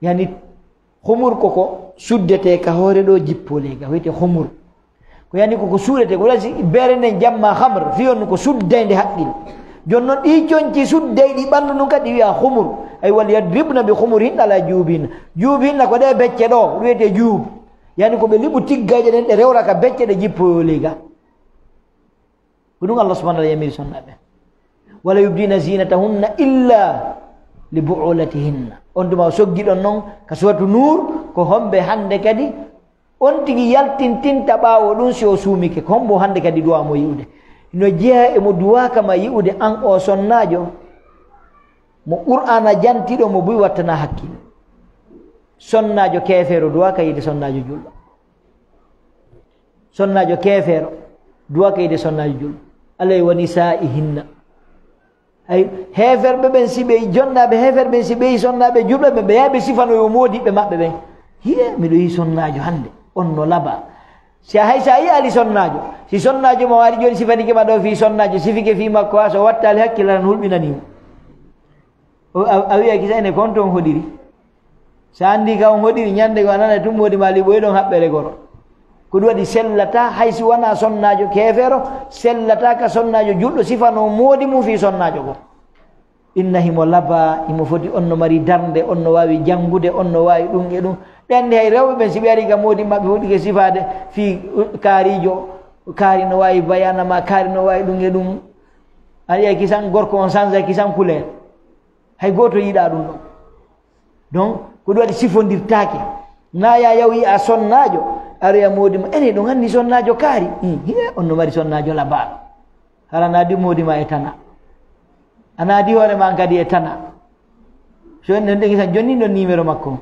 Yani, khumur ko ko suddete ka hoore ɗo jippolee ga, wiyete khumur. Ko yani ko, ko suudete, ko lasi beere nden jamma khamr, fiyon ko suddaynde haqqil. Jon non ɗi conci sudday ɗi ɓanndu ndun kadi wiya khumur. Ay, "Walyadribna bi khumurihinna ala juyubihinna." Juyubihinna ko ɗe becce ɗo, wiyete juyub. Yani ko ɓe liɓu tiggayje ɗen ɗe rewra ka becce ɗe jippoyoo ley ga. Ko ɗum Allah subhanahu wa ta'ala yamiri sonnaaɓe. "Wala yubdina zinatahunna illa li bu'ulatihinna." On tuma o soggi ɗon non ka suratu Nur, ko homɓe hannde kadi on tigi yaltintinta ɓaawo ɗum si o suumike, ko hombo hannde kadi duwa mo yi'ude? No jeyaa e mo duwaaka ma yi'ude an o sonnaajo, mo Qur'aana jantiɗo mo buy wattana hakkil. Sonnaajo keefeero duwaaka yi'ude sonnaajo julɗo. Sonnaajo keefeero duwaaka yi'ude sonnaajo julɗo. Alay wa nisaa'ihinna. Ay, heeferɓe ɓen, si ɓe jonnaaɓe heeferɓe ɓen, si ɓe yi sonnaaɓe julɓe ɓen, ɓe yaha ɓe sifanoyo moodiɓɓe maɓɓe ɓen. Hiye, miɗo yi sonnaajo hannde, on no laba. Si a, hay si a yi'aali sonnaajo, si sonnaajo ma waari jooni sifanike ma ɗo fii sonnaajo, sifike fii makko, haa so wattaali hakkille tan hulɓinanii mo. O, a, a wi'a kisa ene kon toon hoɗiri. So a anndi ka on hoɗiri, ñande goo a nana tun moodi ma liɓoyi ɗon haɓɓere goro. Ko ɗum waɗi sellata, hay si wonaa sonnaajo keefeero, sellata ka sonnaajo julɗo, sifanoo moodi mum fii sonnaajo goo. Inna himo laba, himo foti, on no mari darnde, on no waawi janngude, on no waawi ɗum e ɗum. Ɓe anndi hay rewɓe ɓen, si ɓe ari ka moodi maɓɓe, fuɗɗike sifaade fii kaariijo, kaari no waawi bayana ma, kaari no waawi ɗum e ɗum. A yi'ay kisan gorko on sansa kisan couleur. Hay gooto yiɗaa ɗum ɗon. Donc, ko ɗum waɗi sifondirtaake. Na ya yaw yi'a sonnaajo, aroya moodi ma, ene ɗum anndi sonnaajo kaari. Ih, hiya, on no mari sonnaajo labaaɗo. Hara na di moodi ma e tana. Ana di hoore ma an kadi e tana. So en ɗon ɗegi tan jonni ɗon numéro makko.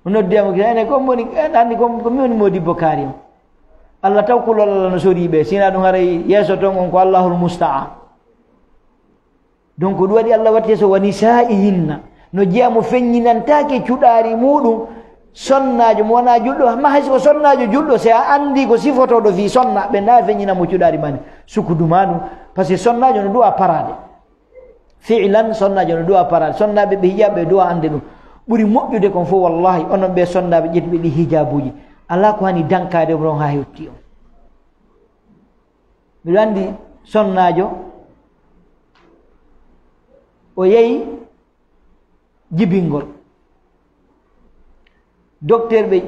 O noddi mo kisa, ene ko moni, en anndi ko, ko mi woni moodibbo kaari on. Allah taw kulol Allah no sorii ɓe, sina ɗum haray yeeso ton on ko Allahul musta'an. Donc, ɗum waɗi Allah watti so wa nisaa'ihinna. No jeyaa mo feññinantaake cuɗaari muuɗum, sonnaajo mo wonaa julɗo, ma hay so ko sonnaajo julɗo, si a anndi ko sifotooɗo fii sonna, ɓe na feññina mo cuɗaari mani, sukudu maanu, parce que sonnaajo no du'a paraade. Fi'lan, sonnaajo no du'a paraade. Sonnaaɓe ɓe hijaaɓe ɓe du'a annde ɗum. Ɓuri moƴƴude kon fof, wallahi, onon ɓe sonnaaɓe ƴettuɓe ɗi hijaabuuji. Alaa ko hani dankaade on haa hetti on. Miɗo anndi sonnaajo, o yehi jibingol. Docteur ɓe,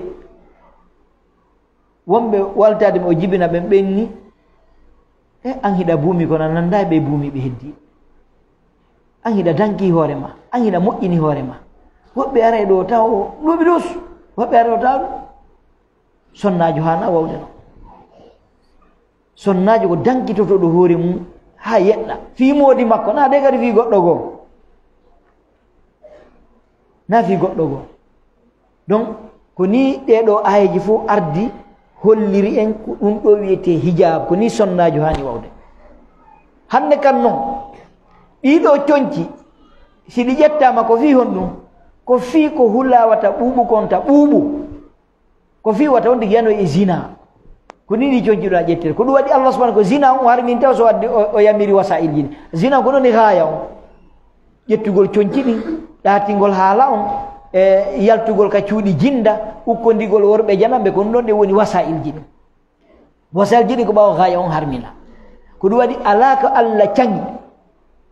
wonɓe waltaade mo, o jibina ɓen, ɓen ni, "E, an hiɗa buumi, kono a nanndaa e ɓe buumi ɓe heddi. An hiɗa danki hoore ma, an hiɗa moƴƴini hoore ma." Woɓɓe aray ɗo taw o ɗuuɓi ɗus, woɓɓe aray ɗo taw ɗum. Sonnaajo haana wawde no. Sonnaajo ko dankitotooɗo hoore mum haa yeɗɗa. Fii moodi makko, na de kadi fii goɗɗo goo. Na fii goɗɗo goo. Donc, ko nii ɗee ɗoo aayeeji fof ardi holliri en ko ɗum ɗoo wiyetee hijaab, ko nii sonnaajo haani wawde. Hannde kan noon, ɗii ɗoo conci, si ɗi ƴettaama ko fii honɗum? Ko fii ko hulaa wata ɓuuɓu kon ta ɓuuɓu. Ko fii wata on tigi yano e zina. Ko nii ɗi conci ɗon a ƴettiri. Ko ɗum waɗi Allah subhanahu ko zina on o harmini taw so wadde o, o yamiri wasa'il jini. Zina ko ɗon e gaaya on. Ƴettugol conci ɗin, ɗaatingol haala on, e yaltugol ka cuuɗi jinda, ukkondigol worɓe janamɓe, ko ɗum ɗon ɗe woni wasa'il jini. Wasa'il jini ko ɓaawo gaaya on harmina. Ko ɗum waɗi alaa ko Allah caŋi,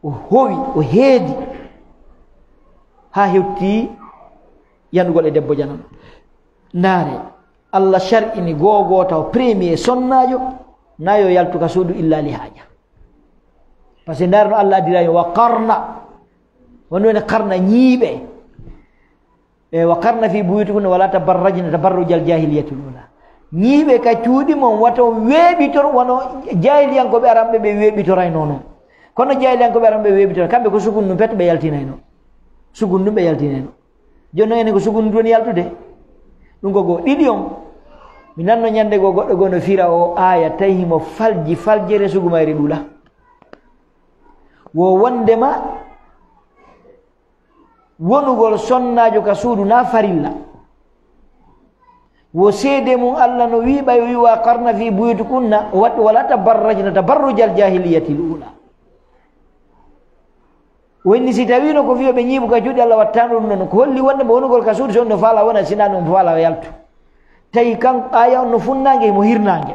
o howi, o heedi, haa hewti yanugol e debbo janamɓe. Ndaare, Allah shar'ini goo goo taw premier sonnaajo na yo yaltu ka suudu illa li haaja. Parce que ndaar no Allah addira yo wa qarna. Woni woni qarna ñiiɓe. E wa qarna fi buyutikunna wala tabarrajna tabarrujal jahiliyatil ula. Ñiiɓe ka cuuɗi mon wato weeɓitor wano jahiliyankoɓe aramɓe ɓe weeɓitoray nono. Kono jahiliyankoɓe aramɓe weeɓitor kamɓe ko sukunnu pet ɓe yaltinayno. Sukunnu ɓe yaltinayno. Jooni noon enen ko sukundu woni yaltude. Ɗum ko goo. Ɗiɗi on, mi nanno ñande goo goɗɗo goo no fira o aaya, tawi himo falji, faljere sugu mayre ɗuula. Wo wondema wonugol sonnaajo ka suudu na farilla. Wo seede mum Allah no wi'i ɓay o wi'i wa qarna fi buyutikunna, o waɗi wala tabarrajna tabarrujal jahiliyatil ula. Wonni si tawino ko fiyo ɓe ñiiɓu ka cuuɗi Allah wattano ɗum ɗon, ko holli wonde mo wonugol ka suudu so on no faala wona sina no mo faala o yaltu. Tawi kan aaya on no funnaange mo hirnaange.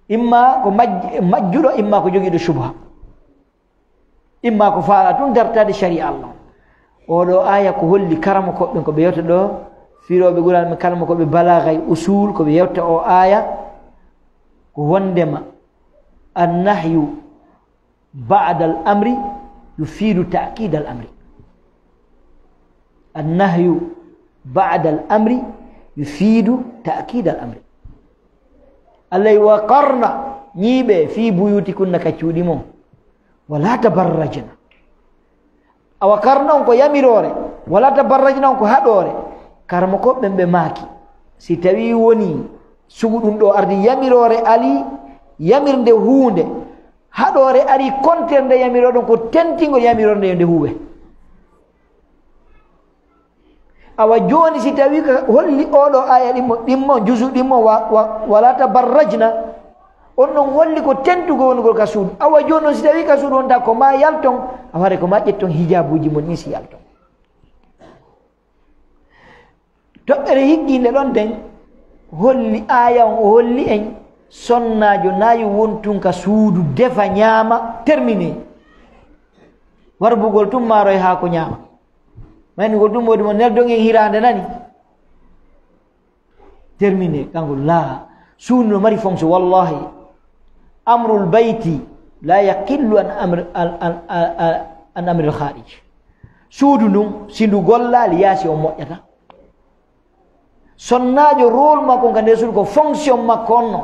Imma ko majj-, majjuɗo, imma ko jogiiɗo subha. Imma ko faala tun dartaade sharia Allah. Oɗo aaya ko holli karamokooɓe ɓen ko ɓe yewta ɗo, firooɓe Qur'an ɓe karamokooɓe balaaga e usul ko ɓe yewta o aaya ko wondema annahyu ba'da al amri yufidu ta'kid al amri. Annahyu ba'da al amri yufidu ta'kid al amri. Allah wa qarna ñiiɓe fi buyutikunna ka cuuɗi mon. Wala tabarrajna. Awa qarna on ko yamiroore, wala tabarrajna on ko haɗoore. Karamokooɓe ɓen ɓe maaki, si tawi woni sugu ɗum ɗo ardi yamiroore ali, yamirde huunde, haɗoore ari kontere nde yamiroore ɗon ko tentingol yamiroore nde yo nde huuwe. Awa jooni si tawi ko holli oɗo aya ɗimmo, ɗimmo, juzu ɗimmo, wa, wa, wala tabarrajna. On ɗon holli ko tentugo wonugol ka suudu. Awa jooni on si tawi ka suudu wonta ko ma yalton, a ware ko ma ƴetton hijabuji mon ni si yalton. Toɓɓere higginde ɗon den, holli aya on, o holli en, sonnaajo nayi wontun ka suudu, defa, ñaama, terminé. Warbugol tun maaroy haako ñaama. Maynugol tun moodi mo neldon en hiraande nani. Terminé, kanko laa. Suudu no mari fonction, wallahi. Amrul bayti la yaqillu an amri, an, an, an, an amril kharij. Suudu ndun, si ndu gollaali, yaasi on moƴƴata. Sonnaajo rôle makko ka nder suudu ko fonction makko on non.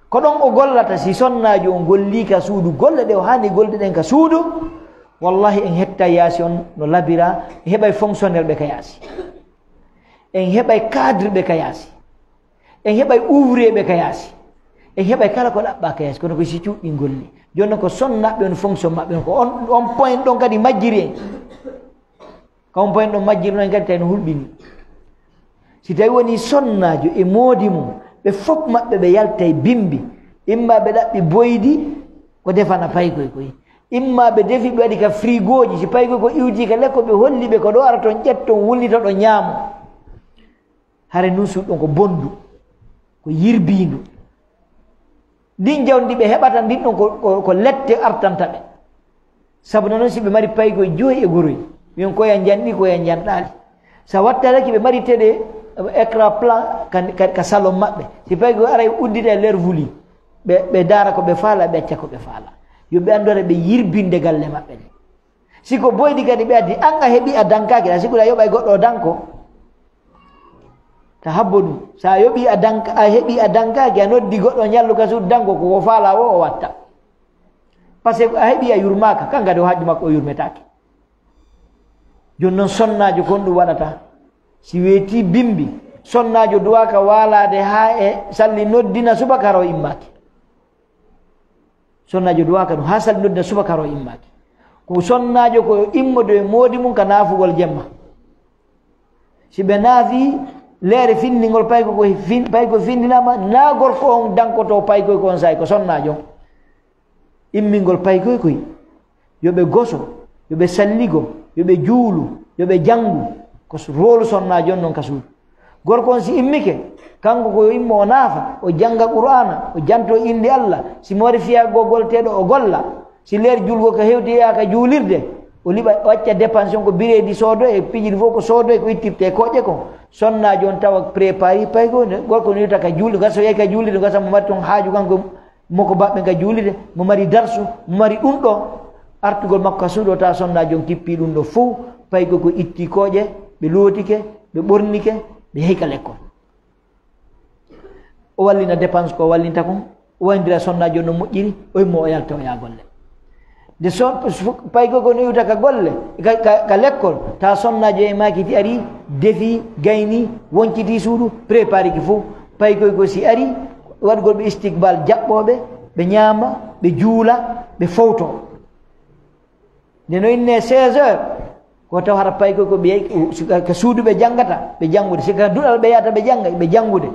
Ko ɗon o gollata, si sonnaajo on gollii ka suudu golle ɗe o haani gollude ɗen ka suudu, wallahi en hetta yaasi on no labira, en heɓay fonctionnaire ɓe ka yaasi. En heɓay cadre ɓe ka yaasi. En heɓay ouvrier ɓe ka yaasi. En heɓay kala ko ɗaɓɓa ka yaasi, kono ko si cuuɗi golli. Jooni non ko sonnaaɓe on fonction maɓɓe on, ko on, on point ɗon kadi majjiri en. Ka on point ɗon majjiri non kadi tawi no hulɓini. Si tawi woni sonnaajo e moodi mum, ɓe fof maɓɓe ɓe yaltay bimbi, imma ɓe ɗaɓɓi boydi ko defana paykoy koy, imma ɓe defi ɓe waɗi ka frigoji, si paykoy ko iwti ka lekko ɓe holli ɓe ko ɗo ara ton ƴetton wulnito ɗo ñaamo. Hare nun suuɗon ko bondu, ko yirbindu. Ndin jawdi ndi ɓe heɓata ndin ɗon ko, ko, ko lette artanta ɓe. Sabu non si ɓe mari paykoy joyi e goroy, wiyon koya njanɗi, koya njanɗaali. Sa wattaraki ɓe mari télé, écran plat ka, ka, ka salon maɓɓe. Si paykoy aray uddita e ler vuli, ɓe, ɓe daara ko ɓe faala, ɓe acca ko ɓe faala. Yo ɓe anndore ɓe yirbinde galle maɓɓe ɗe. Si ko boydi kadi ɓe addi, an a heɓi a dankaaki, a sikuɗa yoɓay goɗɗo o danko. Ka habbo ɗum, sa yoɓi a danka, a heɓi a dankaaki, a noddi goɗɗo ñallu ka suudu danko, ko ko faala wo o watta. Parce que a heɓi a yurmaaka, kan kadi o haaju makko o yurmetaake. Jooni noon sonnaajo kon ɗum waɗata. Si weeti bimbi, sonnaajo duwaaka waalaade haa e salli noddina subaka hara o immaaki. Sonnaajo duwaaka ɗum haa salli noddina subaka hara o immaaki. Ko sonnaajo ko immodo e moodi mum ka naafugol jemma. Si ɓe naafi, Leere finndingol paykoy ko fin-, paykoy finndinaama, naa gorko on dankoto paykoy ko on saa'i, ko sonnaajo on. Immingol paykoy koy, yo ɓe goso, yo ɓe salligo, yo ɓe juulu, yo ɓe janngu, ko s-, rôle sonnaajo on non ka suudu. Gorko on si immike, kanko ko yo immo o naafa, o jannga Qur'aana, o janto innde Allah, si mo wari fiya go golteeɗo o golla, si leer julgo ka hewti yaha ka juulirde, o liɓa, o acca dépense on ko bireedi soodo e piiji ɗi fof ko soodo e ko ittirte e kooƴe kon. Sonnaajo on tawa préparé paygo ne, gorko no yuta ka juulde, gasa o yahi ka juulirde, gasa mo mari ton haaju kanko, mo ko baɓɓe ka juulirde, mo mari darsu, mo mari ɗum ɗo, artugol makko ka suudu o tawa sonnaajo on kippi ɗum ɗo fof, paygo ko itti kooƴe, ɓe lootike, ɓe ɓornike, ɓe yahi ka lekkol. O wallina dépense ko o wallinta kon, o wallindira sonnaajo no moƴƴiri, o immo o yalta o yaha golle. Nde son-, paygo ko no iwta ka golle, ka, ka, ka lekkol, tawa sonnaajo e maaki ti ari, defi, gayni, wonciti suudu, préparé ki fof. Paykoy ko si ari, waɗugol ɓe istiqbal jaɓɓooɓe, ɓe ñaama, ɓe juula, ɓe fowto. Nde no inne seize heures, ko taw hara paykoy ko ɓe, si ka, ka suudu ɓe janngata, ɓe janngude. Si ka duɗal ɓe yahata ɓe jannga, ɓe janngude.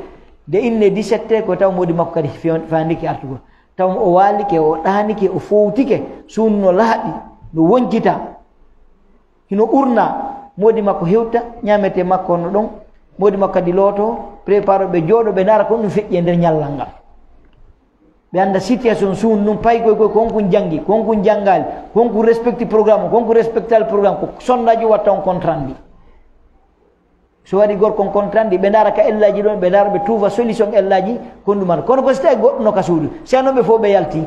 Nde inne dix-sept heures, ko taw moodi makko kadi fe-, fandike artugol. Taw o waalike, o ɗaanike, o fowtike, suudu no laaɓi, no woncita. Hino urna, moodi makko hewta, ñaamete makko no ɗon, moodi makko kadi looto, prépare ɓe jooɗo, ɓe ndaara ko ɗum feƴƴi e nder ñallal ngal. Ɓe annda situation suudu ndun, paykoy koy, ko honko janngi, ko honko janngaali, ko honko respecti programme, ko honko respectaali programme, ko sonnaajo watta on compte rendu. So waɗi gorko on compte rendu, ɓe ndaara ka ellaji ɗon, ɓe ndaara ɓe tuufa solution ellaji, kon ɗum ara. Kono ko si tawi goɗɗo no ka suudu, si a non ɓe fof ɓe yalti.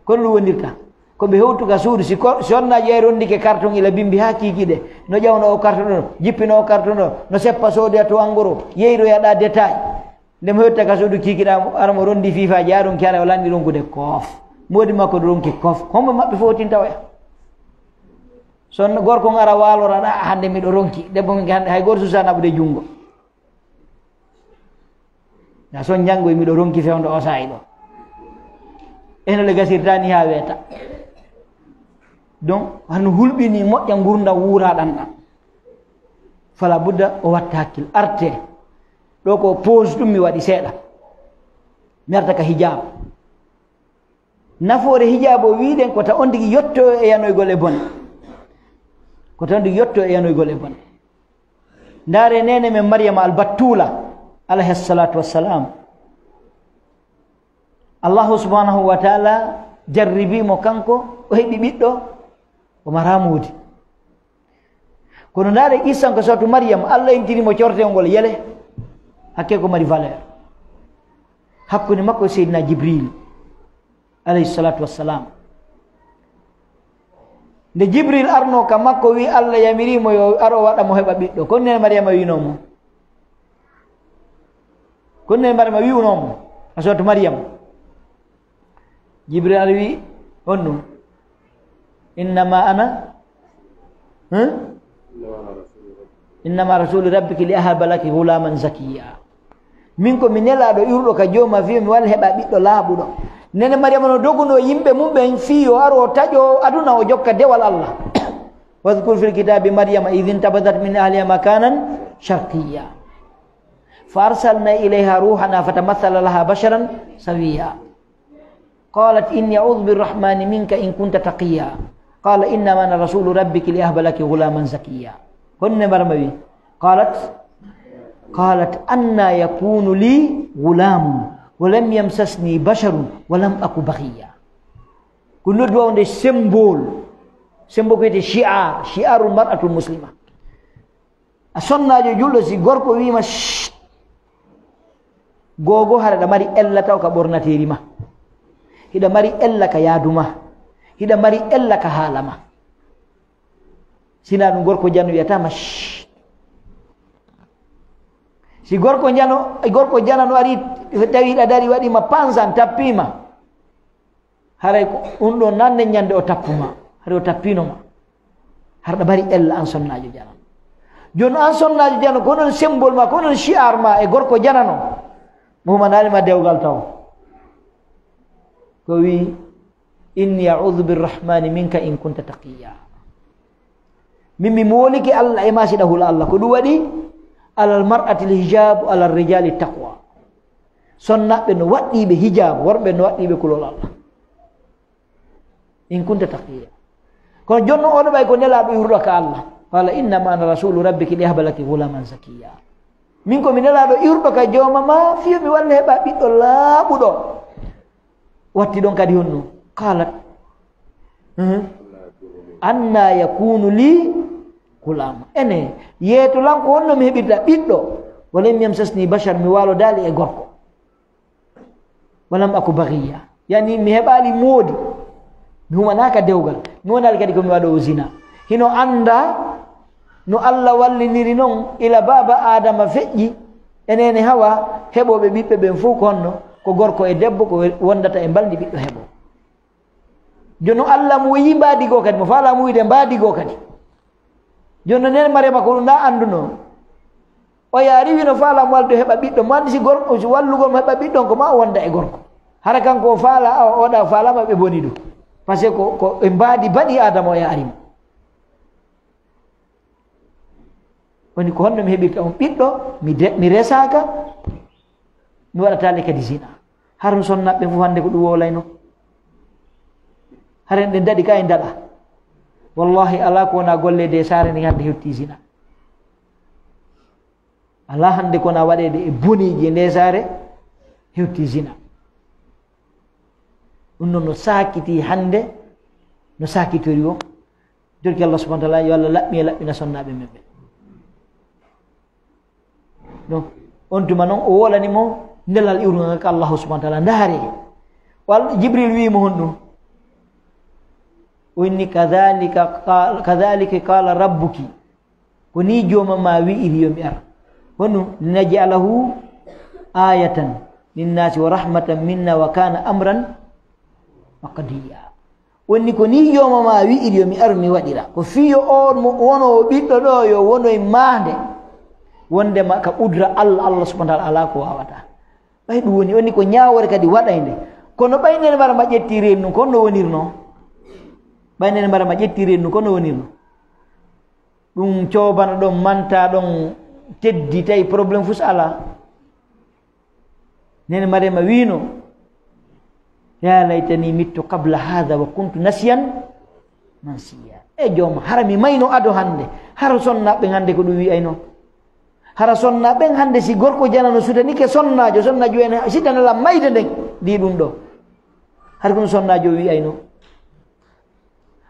Kono ɗum wondirta. Ko ɓe hewtu ka suudu, si ko, sonnaajo e rondike carton ila bimbi haa kiikiɗe, no ƴawno o carton ɗo, jippino o carton ɗo, no seppa soodoya to angoro, yeyroya ɗa détail. Nde mo hewta ka suudu kiikiɗa, ara mo rondi fiifaaji, yaa ɗum kara o lanɗi ronkude koof. Moodi makko ɗo ronki koof. Hombo maɓɓe fof tinta oya. Son gorko on ara waalora ɗa, hannde miɗo ronki. Debbo on hannde hay gooto suusa naɓude junngo. Na son janngoy miɗo ronki fewndo o saa'i ɗo. Eno le gasirta ni haa weeta. Donc, hano hulɓini moƴƴa ngurndan wuuraɗan ɗan. Fala budda o watta hakkil arte. Ɗo ko pause ɗum mi waɗi seeɗa. Mi arta ka hijab. Nafoore hijaabu o wiiɗen ko ta on tigi yotto e yanoygol e bone. Ko ta on tigi yotto e yanoygol e bone. Ndaare neene men Maryama al-Battuula, alayha salatu wassalam. Allahu subhanahu wa ta'ala jarribi mo kanko, o heɓi ɓiɗɗo, o mara moodi. Kono ndaare qissan ko suratu Maryam, Allah intini mo cortewol ngol yele, hakke ko mari valeur. Hakkunde makko e Seydina Jibril, alayhi salatu wassalam. Nde Jibril arno ka makko, wi Allah yamiri mo yo aro waɗa mo heɓa ɓiɗɗo. Kono nene Maryama wino mo. Kono nene Maryama wi'uno mo. A suratu Maryam. Jibril ari wi on ɗum. Innama ana, hmm? Innama rasulu rabbiki li ahaba laki ghulaman zakiya. Min ko mi nelaaɗo iwruɗo ka jooma fiyo mi walla heɓa ɓiɗɗo laaɓuɗo. Nene Maryama no doguno yimɓe mum ɓen fii yo aro o taƴo aduna o jokka dewal Allah. Wadhkur fil kitabi Maryama idh intabadat min ahliha makanan sharqiyya. Fa arsalna ilayha ruhana fatamassala laha basharan sawiya. Qalat inni a'udhu birrahmani minka in kunta taqiya. Qala innama ana rasulu rabbiki li ahaba laki ghulaman zakiya. Honno Maryama wi? Qalat, qalat anna yakunu li ghulamun wa lam yamsasni basharun wa lam aku baghiya. Ko noddu wawnde symbole. Symbole ko wiyete shi'ar, shi'arul mar'atul muslima. A sonnaajo julɗo, si gorko wiima, "Shh, googo, hara ɗa mari ella taw ka ɓornateeri ma. Hiɗa mari ella ka yaadu ma. Hiɗa mari ella ka haala ma." Sinaa ɗum gorko jano wiyata ma, "Shh." Si gorko jano, gorko janano ari, tawi hiɗa dari, waɗi ma pansan, tappi ma. Haray ko ɗum ɗo nan ne ñande o tappu ma. Haray o tappino ma. Har ɗa mari ella an sonnaajo jano. Jooni an sonnaajo jano, ko onon symbole ma, ko onon shi'ar ma e gorko janano. Mo humanaali ma dewgal taw. Ko wi, "Inni a'udhu birrahmani minka in kunta taqiya." Min mi moolike Allah e ma si ɗa hula Allah. Ko ɗum waɗi Alal mar'ati l hijabu, alal rijali taqwa. Sonnaaɓe no waɗɗiiɓe hijaabu, worɓe no waɗɗiiɓe kulol Allah. In kunta taqiya. Kono jonno oɗo ɓay ko nelaaɗo iwruɗo ka Allah. Qala innama ana rasulu rabbiki li ahaba laki gulaman zakiya. Min ko mi nelaaɗo iwruɗo ka jooma ma, fiyo mi walla heɓa ɓiɗɗo laaɓuɗo. Watti ɗon kadi honno? Qalat, "Mhm. Anna yakunu li gulama?" Ene, yeeto lan ko honno mi heɓirta ɓiɗɗo? Walam yamsasni bashar, mi waalo daali e gorko. Walam aku baghiya. Yani mi heɓaali moodi. Mi humanaaka dewgal. Mi wonaali kadi ko mi waɗoowo zina. Hino annda no Allah walliniri non ila baaba Adama feƴƴi. Enene Hawa heɓooɓe ɓiɓɓe ɓen fof ko honno? Ko gorko e debbo ko wondata e mbalndi ɓiɗɗo heɓo. Jono Allah mo yi mbaadi goo kadi, mo faala mo wiide mbaadi goo kadi. Jono nen Marema ko ɗum ɗa annduno. O yaari wino faala mo walde heɓa ɓiɗɗo. Mo anndi si gorko, si wallugol mo heɓa ɓiɗɗo on ko ma o wonda e gorko. Hara kanko o faala, awa oɗa faala ma ɓe boni ɗum. Parce que ko, ko e mbaadi bani Adama o yaari mo. Woni ko honno mi heɓirta on ɓiɗɗo, mi de-, mi resaaka, mi waɗataale kadi zina. Hara no sonnaaɓe fof hannde ko ɗum wowlayno. Hara en ɗen daɗi ka en daɗa. Wallahi alaa ko wona golleede e saare nden hannde hewti zina. Alaa hannde ko wona waɗeede e boneeji e nde saare hewti zina. Ɗum noon no saakiti hannde, no saakitori o. Jorki Allah subhanahu wa ta'ala, yo Allah laɓɓi e laɓɓina sonnaaɓe men ɓe. Donc, on tuma noon o wolani mo nelal iwrugal ka Allah subhanahu wa ta'ala. Ndaare. Wal-, Jibril wi'i mo honɗum? O inni, "Kadhalika qala, kadhalika qala rabbuki." Ko ni jooma ma wi'iri yo mi ar. Honɗum? "Linaj'alahu ayatan linnasi wa rahmatan minna wa kana amran maqdiya." Wonni ko ni jooma ma wi'iri yo mi aru mi waɗira. Ko fiyo on mo wono o ɓiɗɗo ɗo yo wono e maande. Wonde ma ka udra Allah, Allah subhanahu wa ta'ala alaa ko wawata. Ɓay ɗum woni, wonni ko ñaawore kadi waɗaynde. Kono ɓay nen mara ma ƴetti rennu, kono no wonirno. Ɓay nen mara ma ƴetti rennu, kono no wonirno. Ɗum coobana ɗon, manta ɗon, teddi, tawi problème fus alaa. Nene Marema wiino, "Ya laytani mittu qabla hadha wa kuntu nasiyan mansiya." E jooma, hara mi mayno ado hannde. Hara sonnaaɓe hannde ko ɗum wi'ayno. Hara sonnaaɓe hannde si gorko janano sutanike sonnaajo, sonnaajo en sitanala mayde nden. Di ɗum ɗo. Hara ko ɗum sonnaajo wi'ayno.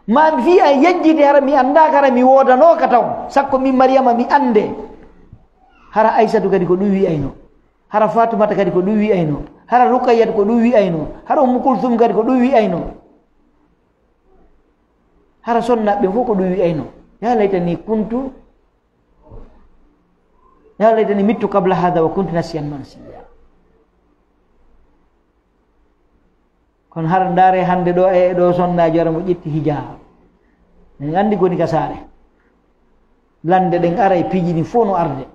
Ma mi fii a yejjiti hara mi anndaaka hara mi woodanooka taw. Sakko min Mariyama mi annde. Hara Aysatu kadi ko ɗum wi'ayno. Hara Fatumata kadi ko ɗum wi'ayno. Hara Ruqayyatu ko ɗum wi'ayno. Hara Ummu Kulsum kadi ko ɗum wi'ayno. Hara sonnaaɓe fof ko ɗum wi'ayno. Ya laytani kuntu, ya laytani mittu qabla hadha wa kuntu nasiyan mansiya. Kono hara ndaare hannde ɗo e ɗo sonnaajo ara mo ƴetti hijab. En anndi goni ka saare. Lande ɗen ara e piiji ɗin fof no arde.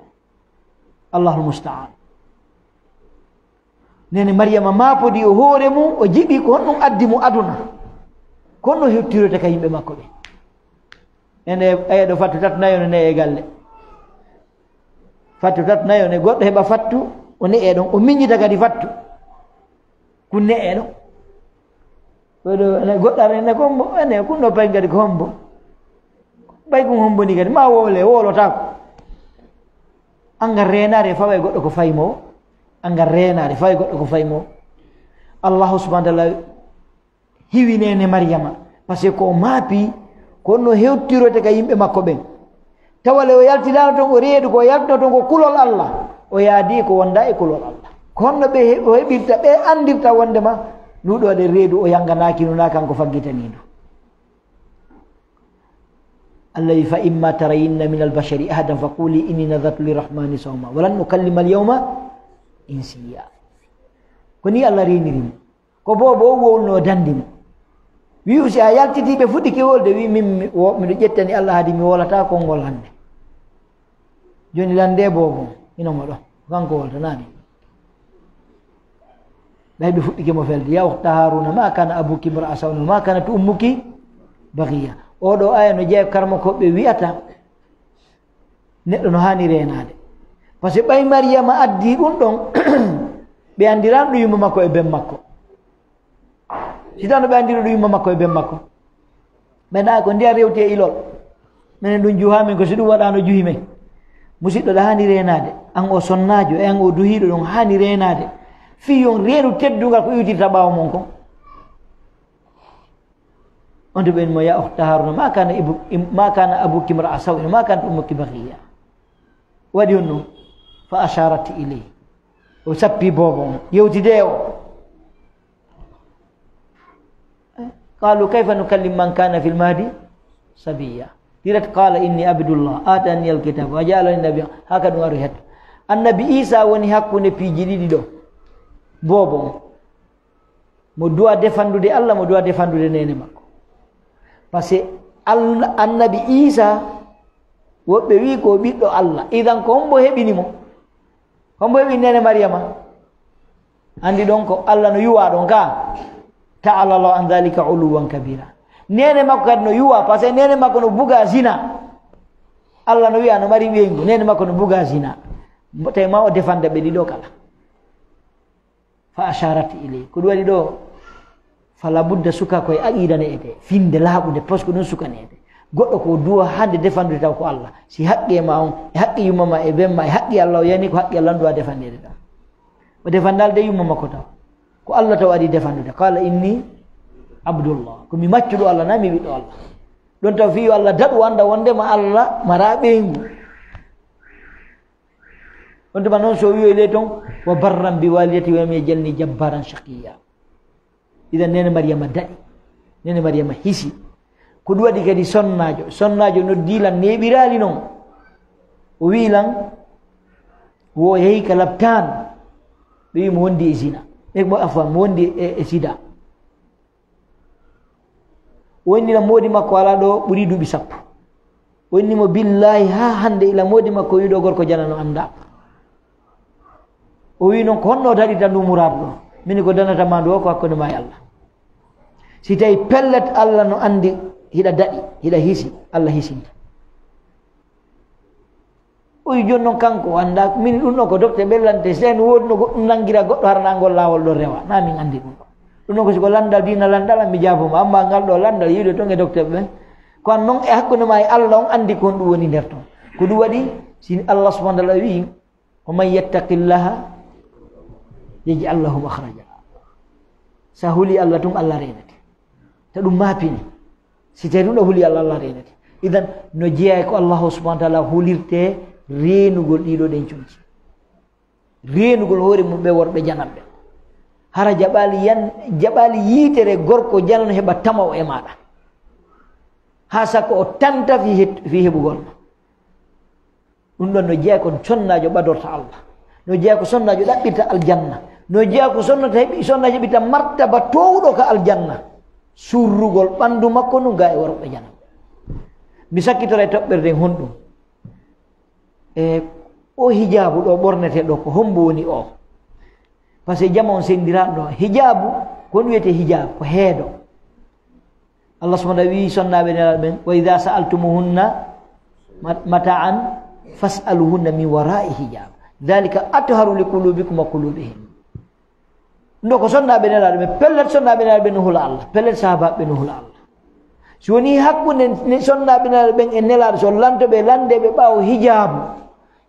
Allahul musta'an. Nene Mariyama maapodi o hoore mum, o jiɓi ko honɗum addi mo aduna. Ko honno hewtiroyta ka yimɓe makko ɓe. Ene, aya ɗo fattu tatu nayo ne e galle. Fattu tatu nayo ne goɗɗo heɓa fattu, o ne e ɗon, o miññita kadi fattu. Kun ne e ɗon. Oɗo, ene goɗɗo ara ene ko hombo, ene kun ɗo pay kadi ko hombo. Ɓay kun hombo ni kadi, ma wowle, wowlotaako. Angal reenaare fawa e goɗɗo ko faymo. Angal reenaare fawa e goɗɗo ko faymo. Allahu subhanahu wa ta'ala hiwi nene Mariyama. Parce que ko o maapi, ko honno hewtiroyta ka yimɓe makko ɓen. Tawale o yaltinaano ton, o reedu ko o yaltino ton ko kulol Allah. O yaadi ko wonda e kulol Allah. Ko honno ɓe he-, o heɓirta, ɓe anndirta wondema nduɗo waɗe reedu o yanganaaki nuna kanko faggitaniidu. Allah wi, "Fa imma tarayinna min al-bashari ahadan fa quli inni nadartu lirrahmani sawma, wa lan ukallima al-yawma insiya." Ko ni Allah reeniri mo. Ko boobo o wowlno dandi mo. Wi, "Si a yaltiti ɓe fuɗɗike wolde," wi, "Min mi, wo-, miɗo ƴettani Allah haadi mi wolata konngol hannde." Jooni lande boobo, hino mo ɗo. Kanko woltanani. Ɓay ɓe fuɗɗike mo felde, "Ya ukhta Haruna, ma kana abuki imra'a sawin, ma kanat ummuki baghiya." Oɗo aya no jeeya karma ko ɓe wi'ata. Neɗɗo no haani reenaade. Par ce que ɓay Mariyama addi ɗum ɗon, ɓe anndiraano ɗum yumma makko e ben makko. Si tawno ɓe anndiri ɗum yumma makko e ben makko, ɓe naa ko ndiyan rewti e ilol. Minen ɗum juhaa min ko si ɗum waɗaano juhi men. Musiɗɗo ɗa haani reenaade, an o sonnaajo e an o duhiiɗo ɗon haani reenaade. Fii yon reenu teddungal ko iwtirta ɓaawo mon kon. On to ɓen mo ya ukhta Haruna, ma kana ibu-, im-, ma kana abuki imra'a sawin, ma kanat ummuki baghiya. Waɗi on ɗum, fa asharat ilayhi. O sappi boobo on, yewtide o. Qalu kayfa nukallimu man kana fil mahdi sabiyya. Hirat qala inni abdullah atani alkitab wa ja'alani nabiyya. Haka ɗum ari het. Annabi Isa woni hakkunde piiji ɗiɗi ɗo. Boobo on. Mo duwa defandude Allah, mo duwa defandude neene makko. Par ce que Allah, annabi Isa, woɓɓe wi ko ɓiɗɗo Allah. Idan ko hombo heɓini mo? Hombo heɓini neene Mariyama? Andi ɗon ko Allah no yuwa ɗon ka. Ta'ala Allahu an dhalika uluwan kabira. Neene makko kadi no yuwa, par ce que neene makko no buga zina. Allah no wiya no mari ɓeyngu, neene makko no buga zina. Tawi ma o defanda ɓe ɗiɗo kala. Fa asharat ilay. Ko ɗum waɗi ɗo, fala budda suka koye aqida ne'ete, finde laaɓude, par ce que ɗum suka ne'ete. Goɗɗo ko duwa hande defandude taw ko Allah. Si haqqe ma on, e haqqe yumma ma, e ben ma, e haqqe Allah, o yani ko haqqe Allah on duwa defandede taw. O defandal de yumma makko taw. Ko Allah taw adi defandude. Qala inni abdullah. Ko mi maccuɗo Allah, na mi ɓiɗɗo Allah. Ɗon taw fiyo Allah daɗu anda wondema Allah mara ɓeyngu. On tuma noon so wiyoy ley toon, wa barran bi walidati wa lam yaj'alni jabbaran shaqiyya. Idan neene Mariyama daɗi, neene Mariyama hisi. Ko ɗum waɗi kadi sonnaajo, sonnaajo noddi lan neeɓiraali noon. O wi'i lan, wo yehi ka laptaan, ɓe wi'i mo wondi e zina. E mo, afwan, mo wondi e, e sida. O inni lan moodi makko alaa ɗo ɓuri duuɓi sappo. O inni mo, "Billaahi, haa hannde ila moodi makko wi'i ɗo gorko janano anndaa." O wi'i noon, "Ko honno o daɗirta ndu muraadu ɗo? Mini ko danata ma ndu o ko hakkunde ma e Allah. Si tawi pellet Allah no anndi hiɗa daɗi, hiɗa hisi, Allah hisinta." O wi jooni noon kanko o anndaa, min ɗum ɗo ko docteur ɓe lante, si tawi no woodi no goɗɗum nanngira goɗɗo hara na ngol laawol ɗo rewa, na min anndi ɗum ɗo. Ɗum ɗo ko si ko lanndal diina lanndal, an mi jaaboma, amma ngal ɗo lanndal yiide toon e docteur ɓen. Ko an noon e hakkunde ma e Allah on anndi ko honɗum woni nder toon. Ko ɗum waɗi, si Allah subhanahu wa ta'ala wi, "Wa man yattaqillaha yaj'al lahu makhraja." Sa huli Allah tun, Allah reenete. Ta ɗum maapini. Si tawi ɗum ɗo huli Allah, Allah reenete. Idan, no jeyaa ko Allahu subhanahu wa ta'ala hulirte reenugol ɗiɗo ɗen conci. Reenugol hoore mum ɓe worɓe jananɓe. Hara jaɓaali yan-, jaɓaali yiitere gorko janano heɓa tama o e maaɗa. Haa sakko o tanta fii het-, fii heɓugol ma. Ɗum ɗon no jeyaa ko sonnaajo ɓadorta Allah. No jeyaa ko sonnaajo ɗaɓɓirta aljanna. No jeyaa ko sonnata heɓi-, sonnaajo heɓita martaba toowɗo ka aljanna. Surrugol ɓanndu makko ndun gaa e worɓe jananɓe. Mi sakkitora e toɓɓere nden honɗum. E o hijaabu ɗo ɓornete ɗo ko hombo woni o? Par ce que jama on senndiraaɗo ɗo. Hijaabu, ko ɗum wiyetee hijaabu? Ko heedo. Allah subhanahu wa ta'ala wi'i sonnaaɓe Nelaaɗo ɓen, "Wa idha sa'altumuhunna mat-, mata'an fas'aluhunna min wara'i hijab. Dhalika atharu li qulubikum wa qulubihim." Ɗum ɗo ko sonnaaɓe Nelaaɗo ɓen, pellet sonnaaɓe Nelaaɗo ɓen no hula Allah, pellet sahaabaaɓe ɓen no hula Allah. Si woni hakkunde ne sonnaaɓe Nelaaɗo ɓen e Nelaaɗo, so lanto ɓe lannde ɓe ɓaawo hijaabu.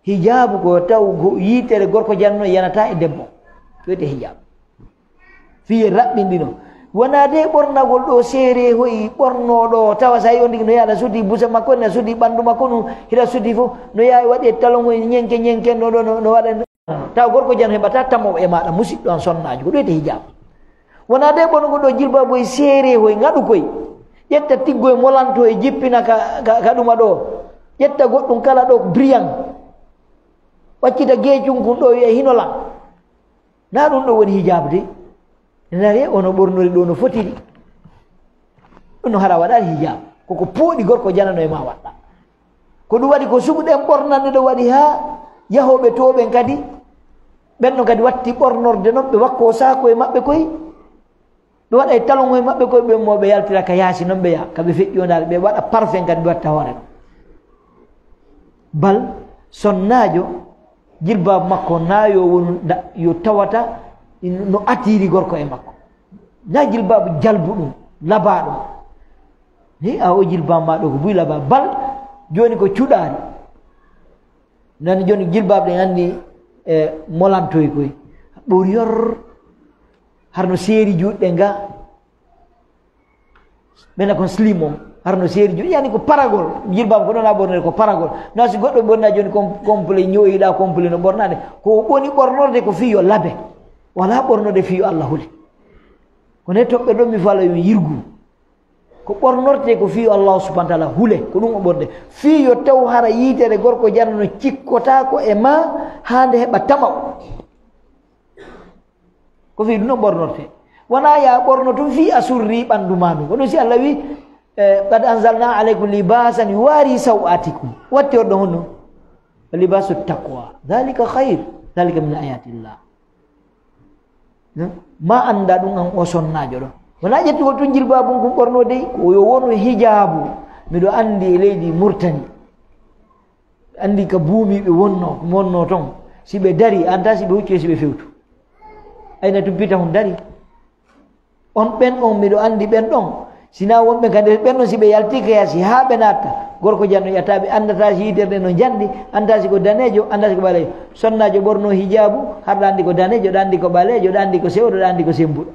Hijaabu ko taw go-, yiitere gorko janno yanata e debbo. Ko wiyetee hijaabu. Fiye raɓɓinɗino. Wonaa de ɓornagol ɗo seere hoyi ɓorno ɗo, tawa sa yi on ndigi no yaha sudi busa makko, na sudi ɓanndu makko, no hira sudi fof, no yaha waɗi e talon hoyi ñenke ñenke, no ɗo, no, no waɗa. Taw gorko jan heɓata tamo e maaɗa, musiɗɗo an sonnaajo, ko ɗum wiyetee hijab. Wonaa de ɓornugol ɗo jilbabu e seere hoyi ngaɗu koy. Ƴetta tiggoy molanto e jippina ka, ka, ka ɗuma ɗo. Ƴetta goɗɗum kala ɗo brillant. Waccita geecum kun ɗo wi'a hino lan. Na ɗum ɗo woni hijaabu de. Nare ono ɓornori ɗo no fotiri. Ɗum no hara waɗaali hijaabu. Koko pooɗi gorko janano e ma waɗɗa. Ko ɗum waɗi ko sugu ɗen ɓornanɗe ɗo waɗi haa yahooɓe to ɓen kadi. Ɓen ɗon kadi watti ɓornorde non ɓe wakko saako e maɓɓe koy. Ɓe waɗa e talon e maɓɓe koy ɓe mo ɓe yaltira ka yaasi non ɓe yaha. Ka ɓe feƴƴi o ndaar ɓe waɗa parfum kadi ɓe watta hoore ɗon. Bal sonnaajo Jilbaabu makko na yo wonu da-, yo tawata no attiiri gorko e makko. Na jilbaabu jalbu ɗum, labaa ɗum. Ni a o jilbaabu ma ɗo ko buy labaa. Bal, jooni ko cuɗaari. Nani jooni jilbaabu ɗen anndi, e, molantoy koy. Ɓuri yor, har no seeri juuɗe nga. Ɓena kon slim on, har no seeri juuɗe. Yani ko paragol, jilbaabu ko ɗon a ɓornere ko paragol. Na si goɗɗo ɓorna jooni kom-, complet, ñooyiɗa complet no ɓornade. Ko o ɓoni ɓornorde ko fii yo labe. Wala ɓornorde fii yo Allah hule. Ko ne toɓɓe ɗon mi fala yo yirgu. Ko ɓornorte ko fii Allah subhanahu wa ta'ala hule, ko ɗum o ɓorde. Fii yo taw hara yiitere gorko janano cikkota ko e ma haa nde heɓa tama o. Ko fii ɗum ɗon ɓornorte. Wona ya ɓorno tun fii a surri ɓandu ma ndun. Ko ɗum si Allah wi, eh, "Qad anzalna alaykum libasan yuwari sawatikum." Watti on ɗon honno? "Libasu taqwa. Dhalika khayr. Dhalika min ayatillah." Hmm? Ma annda ɗum an o sonnaajo ɗo. Wona ƴettugol tun jilbaabun kun ɓorno dey, ko yo wonu hijaabu. Miɗo anndi e leydi Murtani. Anndi ka buumi ɓe wonno, wonno ton. Si ɓe dari, anta si ɓe hucci, si ɓe fewtu. Ayna tun pita hun dari. On ɓen on miɗo anndi ɓen ɗon. Sina wonɓe ka nder ɓen ɗon si ɓe yalti ka yaasi haa ɓe natta. Gorko janno ƴatta ɓe anndata si yitere no jandi, anta si ko daneejo, anta si ko ɓaleejo. Sonnaajo ɓorno hijaabu, har ɗa anndi ko daneejo, ɗa anndi ko ɓaleejo, ɗa anndi ko sewɗo, ɗa anndi ko sembuɗo.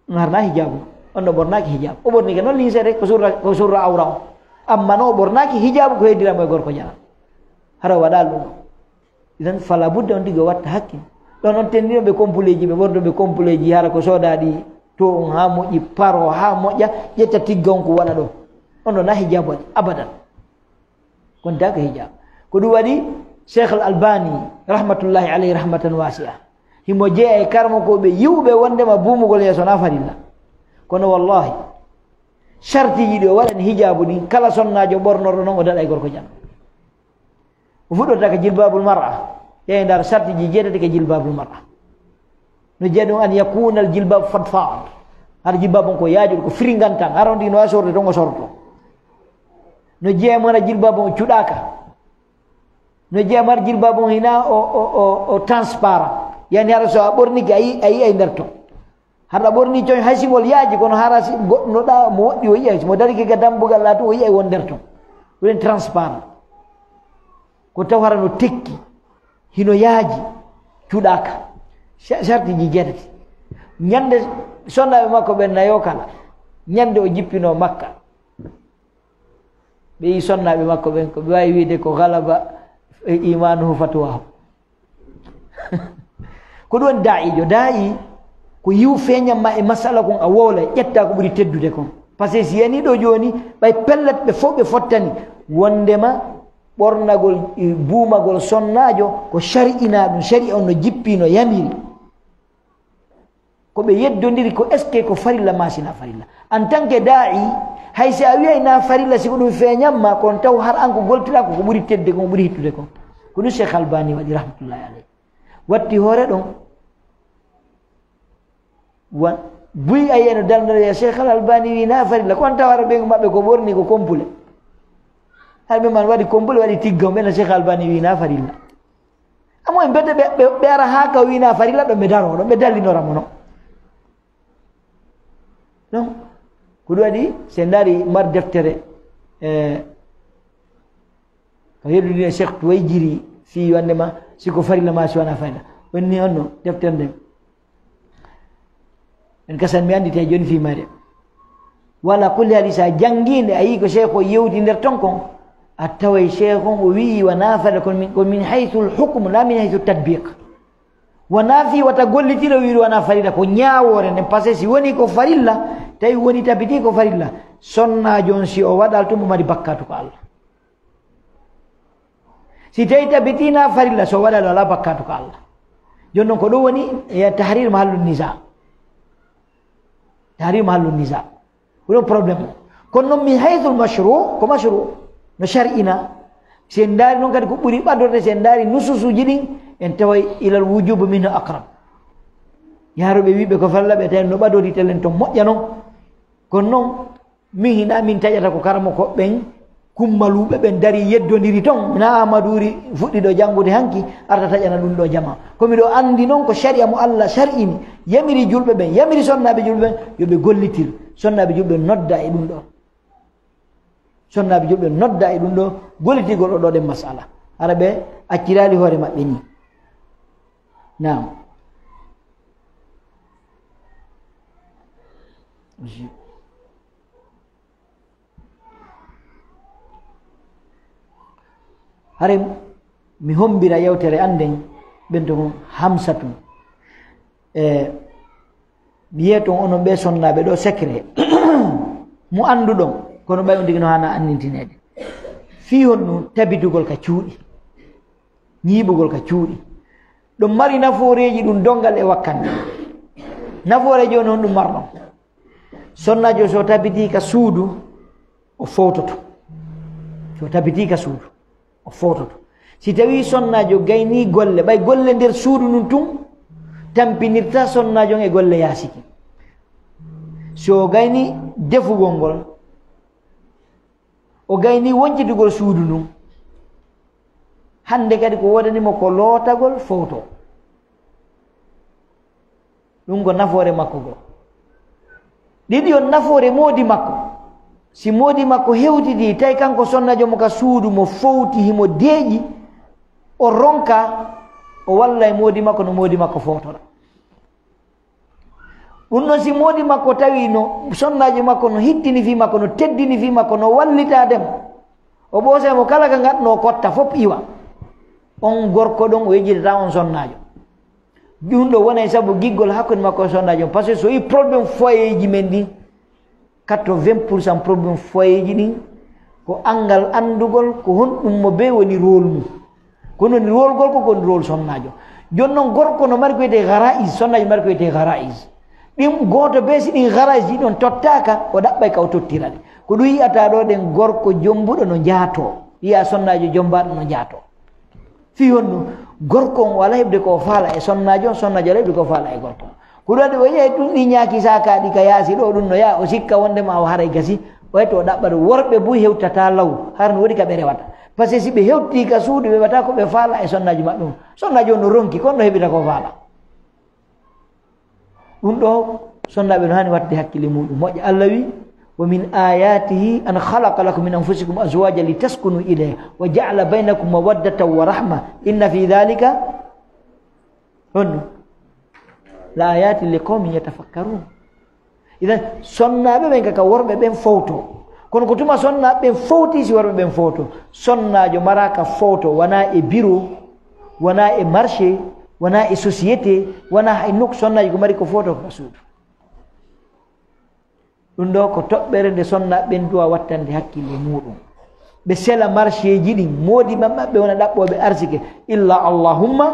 Ɗum har na hijaabu. On ɗo ɓornaaki hijaabu. O ɓornike noon linsere, ko surra, ko surra awra on. Amma no o ɓornaaki hijaabu ko heddira mo e gorko jana. Hara o waɗaali ɗum ɗo. Idan fala budda on tigi o watta hakkil. Ɗon on tenndino ɓe kompuleeji, ɓe ɓordo ɓe kompuleeji, hara ko soodaɗi to on haa moƴƴi, paro haa moƴƴa, ƴetta tigga on ko waɗa ɗo. On ɗo na hijaabu waɗi, abadan. Kon taka hijaabu. Ko ɗum waɗi Cheikh Al Albani, rahmatullahi alayhi rahmatan wasi'a. Himo jeeya e karmo ko ɓe yiwɓe wondema buumugol yeeso na farilla. Kono wallahi, shartiji ɗi o waɗani hijaabu ɗin, kala sonnaajo ɓornorɗo non o daɗa e gorko jam. O fuɗɗorta ka jilbabul mar'a. Ƴeewe ndar sartiji jeetati ka jilbabul mar'a. No jeeya ɗum an yakuna al jilbab fadfad. Hara jilbab on ko yaajuɗo, ko firingantan. Hara on tigi no wawi sorde ton o sorto. No jeeya mo hara jilbab on cuɗaka. No jeeya mo hara jilbab on hina o, o, o, o transparent. Yani hara so a ɓornike a yi, a yi ay nder ton. Hara ɓorni coñ hay si ngol yaaji, kono hara si goɗɗo no ɗa mo woɗɗi o yi'ay, si mo darike ga dambugal ɗa to o yi'ay won nder ton. Ɗum en transparent. Ko taw hara no tekki, hino yaaji, cuɗaka. Sa-, sartiji jeetati. Ñande sonnaaɓe makko ɓen nayo kala. Ñande o jippino Makka. Ɓe yi sonnaaɓe makko ɓen, ko ɓe waawi wiide ko galaba e imanuhu fatwahu. Ko ɗum woni daa'ijo. Daa'i ko yiw feeñan ma e masala kon a wowla, ƴetta ko ɓuri teddude kon. Par ce que si yani ɗo jooni, ɓay pellet ɓe fof ɓe fottani wondema ɓornagol, e, buumagol sonnaajo ko shari'ina ɗum, shari'a on no jippi, no yamiri. Ko ɓe yeddondiri ko est-ce que ko farilla ma sina farilla. En tant que daa'i, hay si a wiyay na farilla, si ko ɗum feeñan ma, kon taw har an ko goltira ko, ko ɓuri tedde kon, ko ɓuri hittude kon. Ko ɗum Cheikh Albani waɗi rahmatullahi alayh. Watti hoore ɗon, wa-, buy a yiyay no dalndata wiya Cheikh Al Albani wi na farilla, kon taw hara ɓen maɓɓe ko ɓorni ko kompule. Hay ɓe man waɗi kompule, waɗi tigga, ɓen Cheikh Albani wi na farilla. Amo en mbedde ɓe, ɓe, ɓe ara haa ka wina farilla ɗo ɓe daro, ɗo ɓe dallinora mo no. Donc, ko ɗum waɗi, si en ndaari mar deftere, e, ko yeddudi e Cheikh Tuwayjiri fii wonde ma, si ko farilla ma, si wona farilla. Wonni on no deftere nden. En kasan mi anndi tawi jooni fii mayre. Wala kulli hali sa janngiinde a yii ko Cheikh o yewti nder ton kon, a taway Cheikh on o wi'i wona farilla, kono min, ko min haythul hukm, la min haythu tatbiq. Wona fii wata gollitiro wiiri wona farilla, ko ñaawoore nden. Parce que si woni ko farilla, tawi woni tabiti ko farilla, sonnaajo on si o waɗal tun mo mari bakkatu ko Allah. Si tawi tabitina farilla, so waɗal wala bakkatu ko Allah. Jooni non ko ɗum woni e tahrir mahallu nisa. Tahrir mahallu nisa. Ko ɗum problème o. Kono non min haythul mashru, ko mashru. No shar'ina. Si en ndaari non kadi ko ɓuri ɓadorde, si en ndaari nususuji ɗin, en taway ilal wujubu minhu aqrab. Yaaruɓe wiɓe ko farilla ɓe tawi no ɓadori telen to moƴƴa non. Kono non, min hina min taƴata ko karamoko ɓen Kummaluuɓe ɓen darii, yeddondiri ton. Naa Amaduuri fuɗɗi ɗo janngude hanki, arta taƴana ɗum ɗo jama. Ko miɗo anndi non ko sariya mo Allah sar'ini, yamiri julɓe ɓen, yamiri sonnaaɓe julɓe ɓen, yo ɓe gollitir. Sonnaaɓe julɓe nodda e ɗum ɗo. Sonnaaɓe julɓe nodda e ɗum ɗo, gollitirgol o ɗo ɗen masala. Hara ɓe acciraali hoore maɓɓe ni. Naam. Hare mi hombira yewtere an nden, ɓen to Hamsatu. E, mi yeeton onon ɓe sonnaaɓe ɗo secret. Mo annduɗon, kono ɓay on tigi no haana annintineede. Fii honno tabitugol ka cuuɗi, ñiiɓugol ka cuuɗi. Ɗum mari nafooreeji, ɗum donngal e wakkande. Nafoore jooni on ɗum marɗon. Sonnaajo so tabitii ka suudu, o fowtoto. So tabitii ka suudu, o fowtoto. Si tawii sonnaajo gaynii golle, ɓay golle nder suudu ndun tun, tampinirta sonnaajo on e golle yaasi kin. Si o gaynii defugol ngol, o gaynii woncitugol suudu ndun, hannde kadi ko woodani mo ko lootagol fowto. Ɗum ko nafoore makko goo. Ɗiɗi on nafoore moodi makko. Si moodi makko hewtidii, tawi kanko sonnaajo mo ka suudu mo fowti, himo deeƴi, o ronka, o walla e moodi makko no moodi makko fowtora. Ɗum noon, si moodi makko tawi no sonnaajo makko no hittini fii makko, no teddini fii makko, no wallitaade mo, o ɓoosa mo kala ka ngatno kotta fof iwa. On gorko ɗon o yejjitata on sonnaajo. Ɗum ɗo wonay sabu giggol hakkunde makko e sonnaajo on. Parce que so yi problème foyeeji men ɗin, quatre-vingts pour cent problème foyeeji ɗin, ko anngal anndugol ko honɗum mo bee woni rôle mum. Ko non rôle gorko, ko non rôle sonnaajo. Jooni non gorko no mari ko wiyetee garaïs, sonnaajo mari ko wiyetee garaïs. Ɗin gooto bee si ɗin garaïs ɗin ɗon tottaaka, o ɗaɓɓay ka o tottira ɗi. Ko ɗum yi'ata ɗo ɗen gorko jombuɗo no jaatoo. Yi'a sonnaajo jombaaɗo no jaatoo. Fii honno gorko on o alaa heɓde ko o faala e sonnaajo on, sonnaajo alaa heɓde ko o faala e gorko on. Ko ɗum waɗi o yehi ɗum ɗi ñaaki saakaaɗi ka yaasi ɗo, ɗum no yaha o sikka wonde ma o haray gasi. O hetto o ɗaɓɓa ɗum. Worɓe buy hewtata law, har no woodi ka ɓe rewata. Parce que si ɓe hewtii ka suudu, ɓe waɗata ko ɓe faala e sonnaajo maɓɓe on. Sonnaajo on no ronki, kono no heɓita ko faala. Ɗum ɗo, sonnaaɓe no haani waɗde hakkille muuɗum moƴƴa. Allah wi, "Wa min ayatihi an khalaqa lakum min anfusikum azwajan litaskunu ilayha wa ja'ala baynakum mawaddatan wa rahma. Inna fi dhalika," honno? "La ayatin li qawmin yatafakkarun." Idan, sonnaaɓe ɓen kaka worɓe ɓen fowto. Kono ko tuma sonnaaɓe ɓen fowti si worɓe ɓen fowto. Sonnaajo maraaka fowto, wona e bureau, wona e marché, wona e société, wona hay nokku sonnaajo ko mari ko fowto ko ka suudu. Ɗum ɗo ko toɓɓere nde sonnaaɓe ɓen duwa wattande hakkille muuɗum. Ɓe sela marché ji ɗin, moodi maɓɓe wona ɗaɓɓooɓe arsike. Illa allahumma,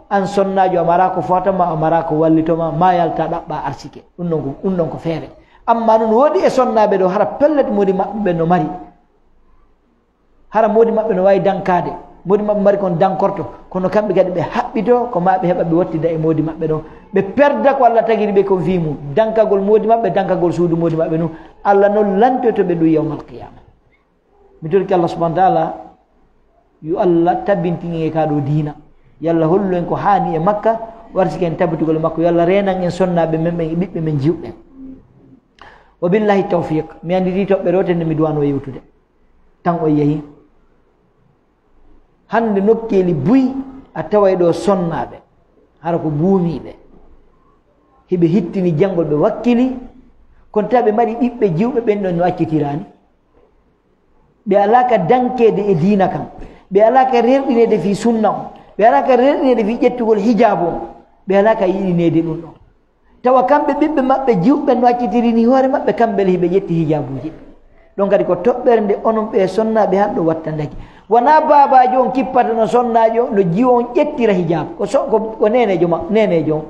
an sonnaajo a mara ko fotama, a mara ko wallitoma, ma yalta ɗaɓɓa arsike. Ɗum ɗon ko, ɗum ɗon ko feere. Amma non woodi e sonnaaɓe ɗo hara pellet moodi maɓɓe ɓen no mari. Hara moodi maɓɓe no waawi dankaade. Moodi maɓɓe mari kon dankorto. Kono kamɓe kadi ɓe haɓɓito ko ma ɓe heɓa ɓe wattida e moodi maɓɓe ɗon. Ɓe perda ko Allah tagiri ɓe kon fii mum. Dankagol moodi maɓɓe, dankagol suudu moodi maɓɓe nun. Allah non lantoyto ɓe ɗum yawmal qiyama. Mi torike Allah subhanahu wa ta'ala, yo Allah tabbintine ka ɗo diina. Yo Allah hollu en ko haani e makka, warsike en tabbitugol e makko. Yo Allah reenan en sonnaaɓe men ɓen e ɓiɓɓe men jiwɓe ɓen. Wa billahi tawfiq. Mi annditi toɓɓere wotere nde mi duwano yewtude. Tan o yehi. Hannde nokkeeli buy a taway ɗo sonnaaɓe, hara ko buumiiɓe. Hiɓe hittini janngol ɓe wakkili, kono tawi ɓe mari ɓiɓɓe jiwɓe ɓen ɗon no accitiraani. Ɓe alaa ka dankeede e diina kan. Ɓe alaa ka rerɗineede fii sunna on. Ɓe alaa ka rerɗineede fii ƴettugol hijaabu on. Ɓe alaa ka yiɗineede ɗum ɗon. Tawa kamɓe ɓiɓɓe maɓɓe jiwɓe no accitirini hoore maɓɓe, kamɓe le hiɓe ƴetti hijaabuuji. Ɗon kadi ko toɓɓere nde onon ɓe sonnaaɓe hanɗo wattandaki. Wonaa baabaajo on kippata no sonnaajo, no jiwo on ƴettira hijaabu. Ko so-, ko, ko neeneejo ma-, neeneejo on.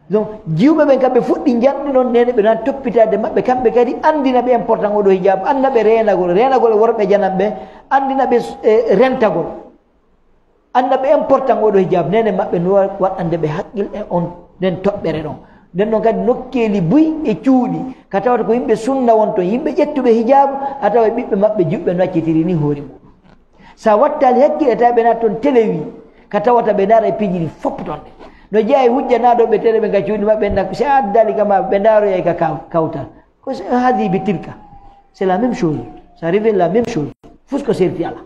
Donc, jiwɓe ɓen kamɓe fuɗɗi njanɗi noon neene ɓe nan toppitaade maɓɓe, kamɓe kadi anndina ɓe important oɗo hijaabu, anndina ɓe reenagol, reenagol e worɓe jananɓe, anndina ɓe, eh, rentagol. Annda ɓe important oɗo hijab, nene maɓɓe no wa-, waɗande ɓe haqqil e on, nden toɓɓere ɗon. Nden noon kadi nokkeeli buy e cuuɗi, ka tawata ko yimɓe sunna won toon, yimɓe ƴettuɓe hijaabu, a tawa ɓiɓɓe maɓɓe juɓɓe no accitiri ni hoore mum. Sa wattaali hakkille, tawa ɓe naata toon telewi, ka tawata ɓe ndaara e piiji ɗi fof toon ɗe. No jeyaa e hujjanaaɗo ɓe tele ɓe ka cuuɗi maɓɓe, nak-, si a addaali ka ma, ɓe ndaaroyay ka kaw-, kawtal. Ko c'est un hadi bi tilka. C'est la même chose. Ça revient la même chose. Fus ko serti ala.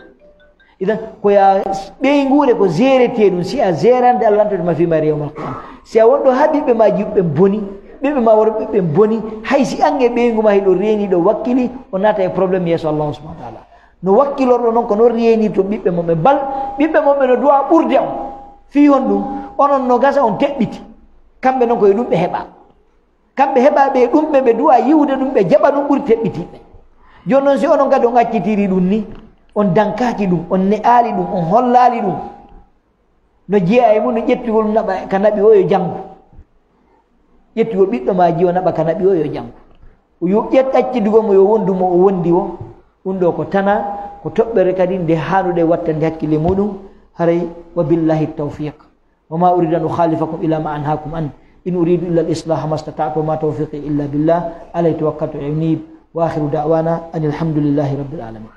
Idan, ko ya ɓeynguure ko gérete ɗum, si a gérande Allah lantoto ma fii maari yawmal qiyama. Si a wonɗo haa ɓiɓɓe ma juɓɓe boni, ɓiɓɓe ma worɓe ɓe boni, hay si ange ɓeyngu ma hiɗo reeni ɗo wakkili, o naata e problème yeeso Allah subhanahu wa ta'ala. No wakkilorɗo noon ko noon reenirto ɓiɓɓe mum ɓe bal, ɓiɓɓe mum ɓe no duwa ɓurde on. Fii honɗum? Onon no gasa on teɓɓiti. Kamɓe noon ko e ɗum ɓe heɓa. Kamɓe heɓa ɓe ɗum ɓe, ɓe duwa yiwude ɗum, ɓe jaɓa ɗum ɓuri teɓɓitiiɓe. Jooni noon si onon kadi on accitiri ɗum ni, on dankaaki ɗum, on ne'aali ɗum, on hollaali ɗum. No jeyaa e mum no ƴettugol naɓa ka naɓi o yo janngu. Ƴettugol ɓiɗɗo ma jiyo naɓa ka naɓi o yo janngu. O yo ƴet accitugol mo yo wondu mo o wondi o. Ɗum ɗo ko tana, ko toɓɓere kadi nde haanuɗe wattande hakkille muɗum. Haray wa billahi tawfiq. وما أريد أن أخالفكم إلى ما أنهاكم عنه. إن أريد إلا الإصلاح ما استطعت وما توفيقي إلا بالله. عليه توكلت وإليه أنيب. وآخر دعوانا أن الحمد لله رب العالمين.